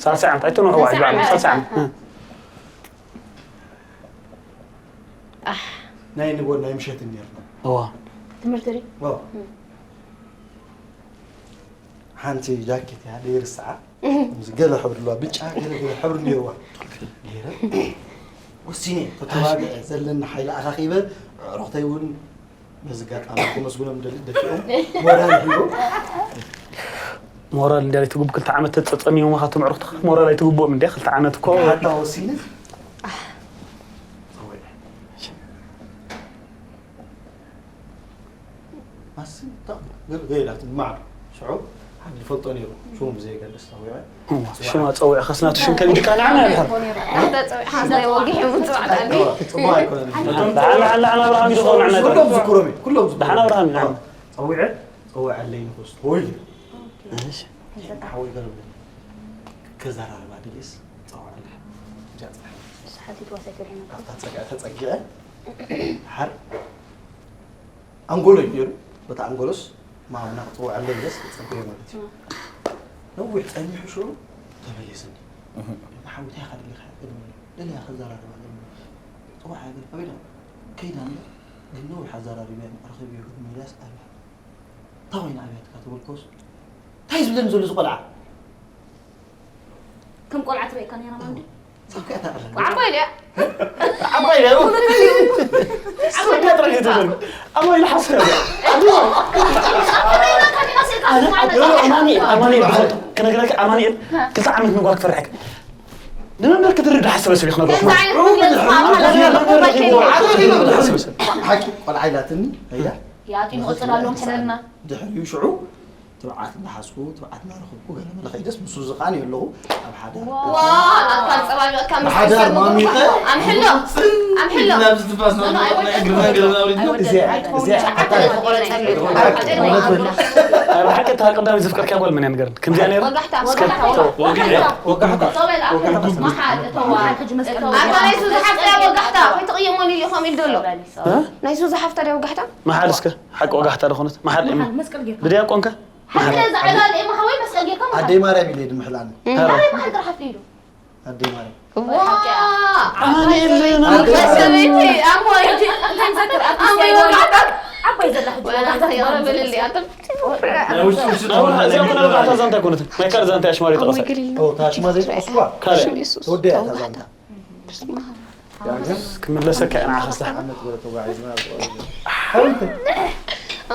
ሳልሳይ ዓመት ኣይትንውሕዋ ሳልሳይ ዓመት ናይ ንጎ ናይ ምሸት ነርና እዋ ትምህርቲ ሪ እዋ ሓንቲ ጃኬት እያ ደይርስዓ ምስ ገለ ሕብሪ ኣለዋ ብጫ ገለ ገለ ሕብሪ ነይርዋ ገይረ ወሲነ ከተዋግዐ ዘለኒ ሓይሊ ኣኻኺበ ዕሮኽተይ እውን በዚ ኣጋጣሚ ከመስግኖም ደሊ ደፊኦም ሞራል ሂቦም ሞራል እንዲ ኣይትግቡ ክልተ ዓመት ተፀፀሚሙ ኻቶም ዕሩኽትኻ ሞራል ኣይትግብኦም እንዲ ክልተ ዓመት እኮ ሓታ ወሲነ ኣስታ ገለ ገይላት ማዕዶ ሽዑ ሓንቲ ፈልጦ ነይሩ ሽሙ ብዘየገድስ ተዊዐ ሽማ ፀዊዕኻስ ናቱ ሽም ከቢድካ ንዓና ይድሕር ጽቡቕ ኣይኮነን። ንዓና ንዓና ንዓና ኣብርሃም ይድኾ ንዓና ኩሎም ዝክሮም ኩሎም ዝክሮም ንዓና ኣብርሃም ንዓና ፀዊዐ ፀዊዐለይ ንኹስ ሆይ ሓወይ ገረብለኒ ክዘራረባ ድልስ ፀዋዕላ እጃ ፀሓ ሓቲት ዋሳይ ተሪና ኣብታ ፀግዐ ተፀጊዐ ሓር ኣንጎሎ እዩ ነይሩ። በቲ ኣንጎሎስ ማምና ክፅውዐለይ ኢለስ ክፀበዮ ማለት እዩ። ነዊሕ ፀኒሑ ሽዑ ተመሊስኒ። ንሓውታይ ኢኻ ደሊኻ ቅድሚ ደልያ ክዘራረባ ኣለኒ። ፅዋዕ ሃገር ኣበይ ደኣ ከይዳ እምበር ግን ነዊሕ ኣዘራሪበያ ረኺበዮ ቅድሚ ኢልያስ ኣብያ። እንታይ ኮይና ኣብያትካ ተበልኮስ እንታይ ዝብለኒ ዘሎ እዚ ቆልዓ? ከም ቆልዓ ትርእየካ ነይራ ማለት ድዩ? ዓባይ ድያ? ዓባይ ድያ? ዓባይ ጥራሕ እየ ትብል። ኣማኑኤል ሓስካ። ኣማኑኤል፣ ኣማኑኤል፣ ክነግረካ ኣማኑኤል ክልተ ዓመት ምግባር ክፈርሐካ። ንመምህር ክትርዳእ ሓሰበ ሰብ ክነግረካ። ሓቂ ቆልዓ ኢላትኒ። ያ ጢም ቅጽል ኣለዎም ሕለልና። ድሕሪኡ ሽዑ ትብዓት እናሓዝኩ ትብዓት እናረኸብኩ ገለ መለ ከይደስ ምስ ዝኸኣኒ ኣለኹ ኣብ ሓደ ዋ ኣካል ጸባቢቕካ ምስ ብሓዳር ዝሰሙ ማሚቐ ኣምሕሎ ኣምሕሎ ናብዚ ትፋስ ኖ፣ ኖ፣ ኣይወድእን። እግርና ገለ ናውሪድ እዚኣ እዚኣ ሓታ ሓቂ እታ ቀዳመይቲ ዘፍቀርካ ጓል መን እያ ንገርኒ ከምዚኣ ነይራ ወጋሕታ እስከ ወጋሕታ ተው። ወጋሕታ ወጋሕታ ጸው በል ኣምሕሎ መሓል እተዋ ኣታ ናይ ሱዚ ሓፍታ ወጋሕታ ከይትቕየመሉ ኢሉ ከምኡ ኢሉ ዘሎ እ? ናይ ሱዚ ሓፍታ ድያ ወጋሕታ መሓል እስከ ሓቂ ወጋሕታ ዝኾነት መሓል እማ መስቀል ጌርካ ብድያቆንካ ሓቂ እዛ ዕላል እማ ሓወይ መስቀል ጌርካ ኣደይ ማርያም ኢለ ድምሕላኒ ኣደይ ማርያም ጥራሕ ኢሉ ኣደይ ማርያም ዋ ኣማኑኤል ኣደይ ማርያም። ሰበይቲ ኣሞይ ኣሞይ ወጋሕታ ዓባይ ዘላ ሕጂ ወጋሕታ ትበሃል ዘላ። እዚኣ እኮ ናይ ወጋሕታ ዛንታ ኣይኮነትን ናይ ካልእ ዛንታ ኣሽማሪ ጠቐሰ ታሽማ ዘይጠቀስኩዋ ካልእ ተወደያ እታ ዛንታ ክምለሰካ ኢና ሓስታ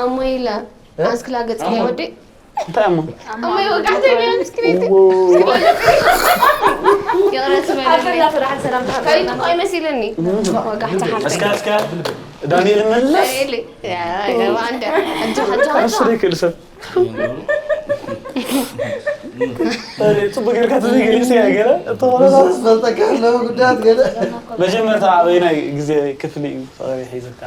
ኣሞይላ ኣስክላ ገጽ ወዲ እንታይ እሞ ኣሞይ ወጋሕተ ቢያ ምስክሪቲ ይቕረት በለለይ ከይትኮይ መሲለኒ ወጋሕተ ሓፍተይ እስከ እስከ ዳንኤል መለስ እሱ ደይክእል ሰብ ጽቡቅ ጌርካ ተዘይገሊጽ ያ ገለ እተኾነ ዝፈልጠካ ኣለዎ ጉዳያት ገለ መጀመርታ ኣበይናይ ግዜ ክፍሊ እዩ ፍቕሪ ሒዙካ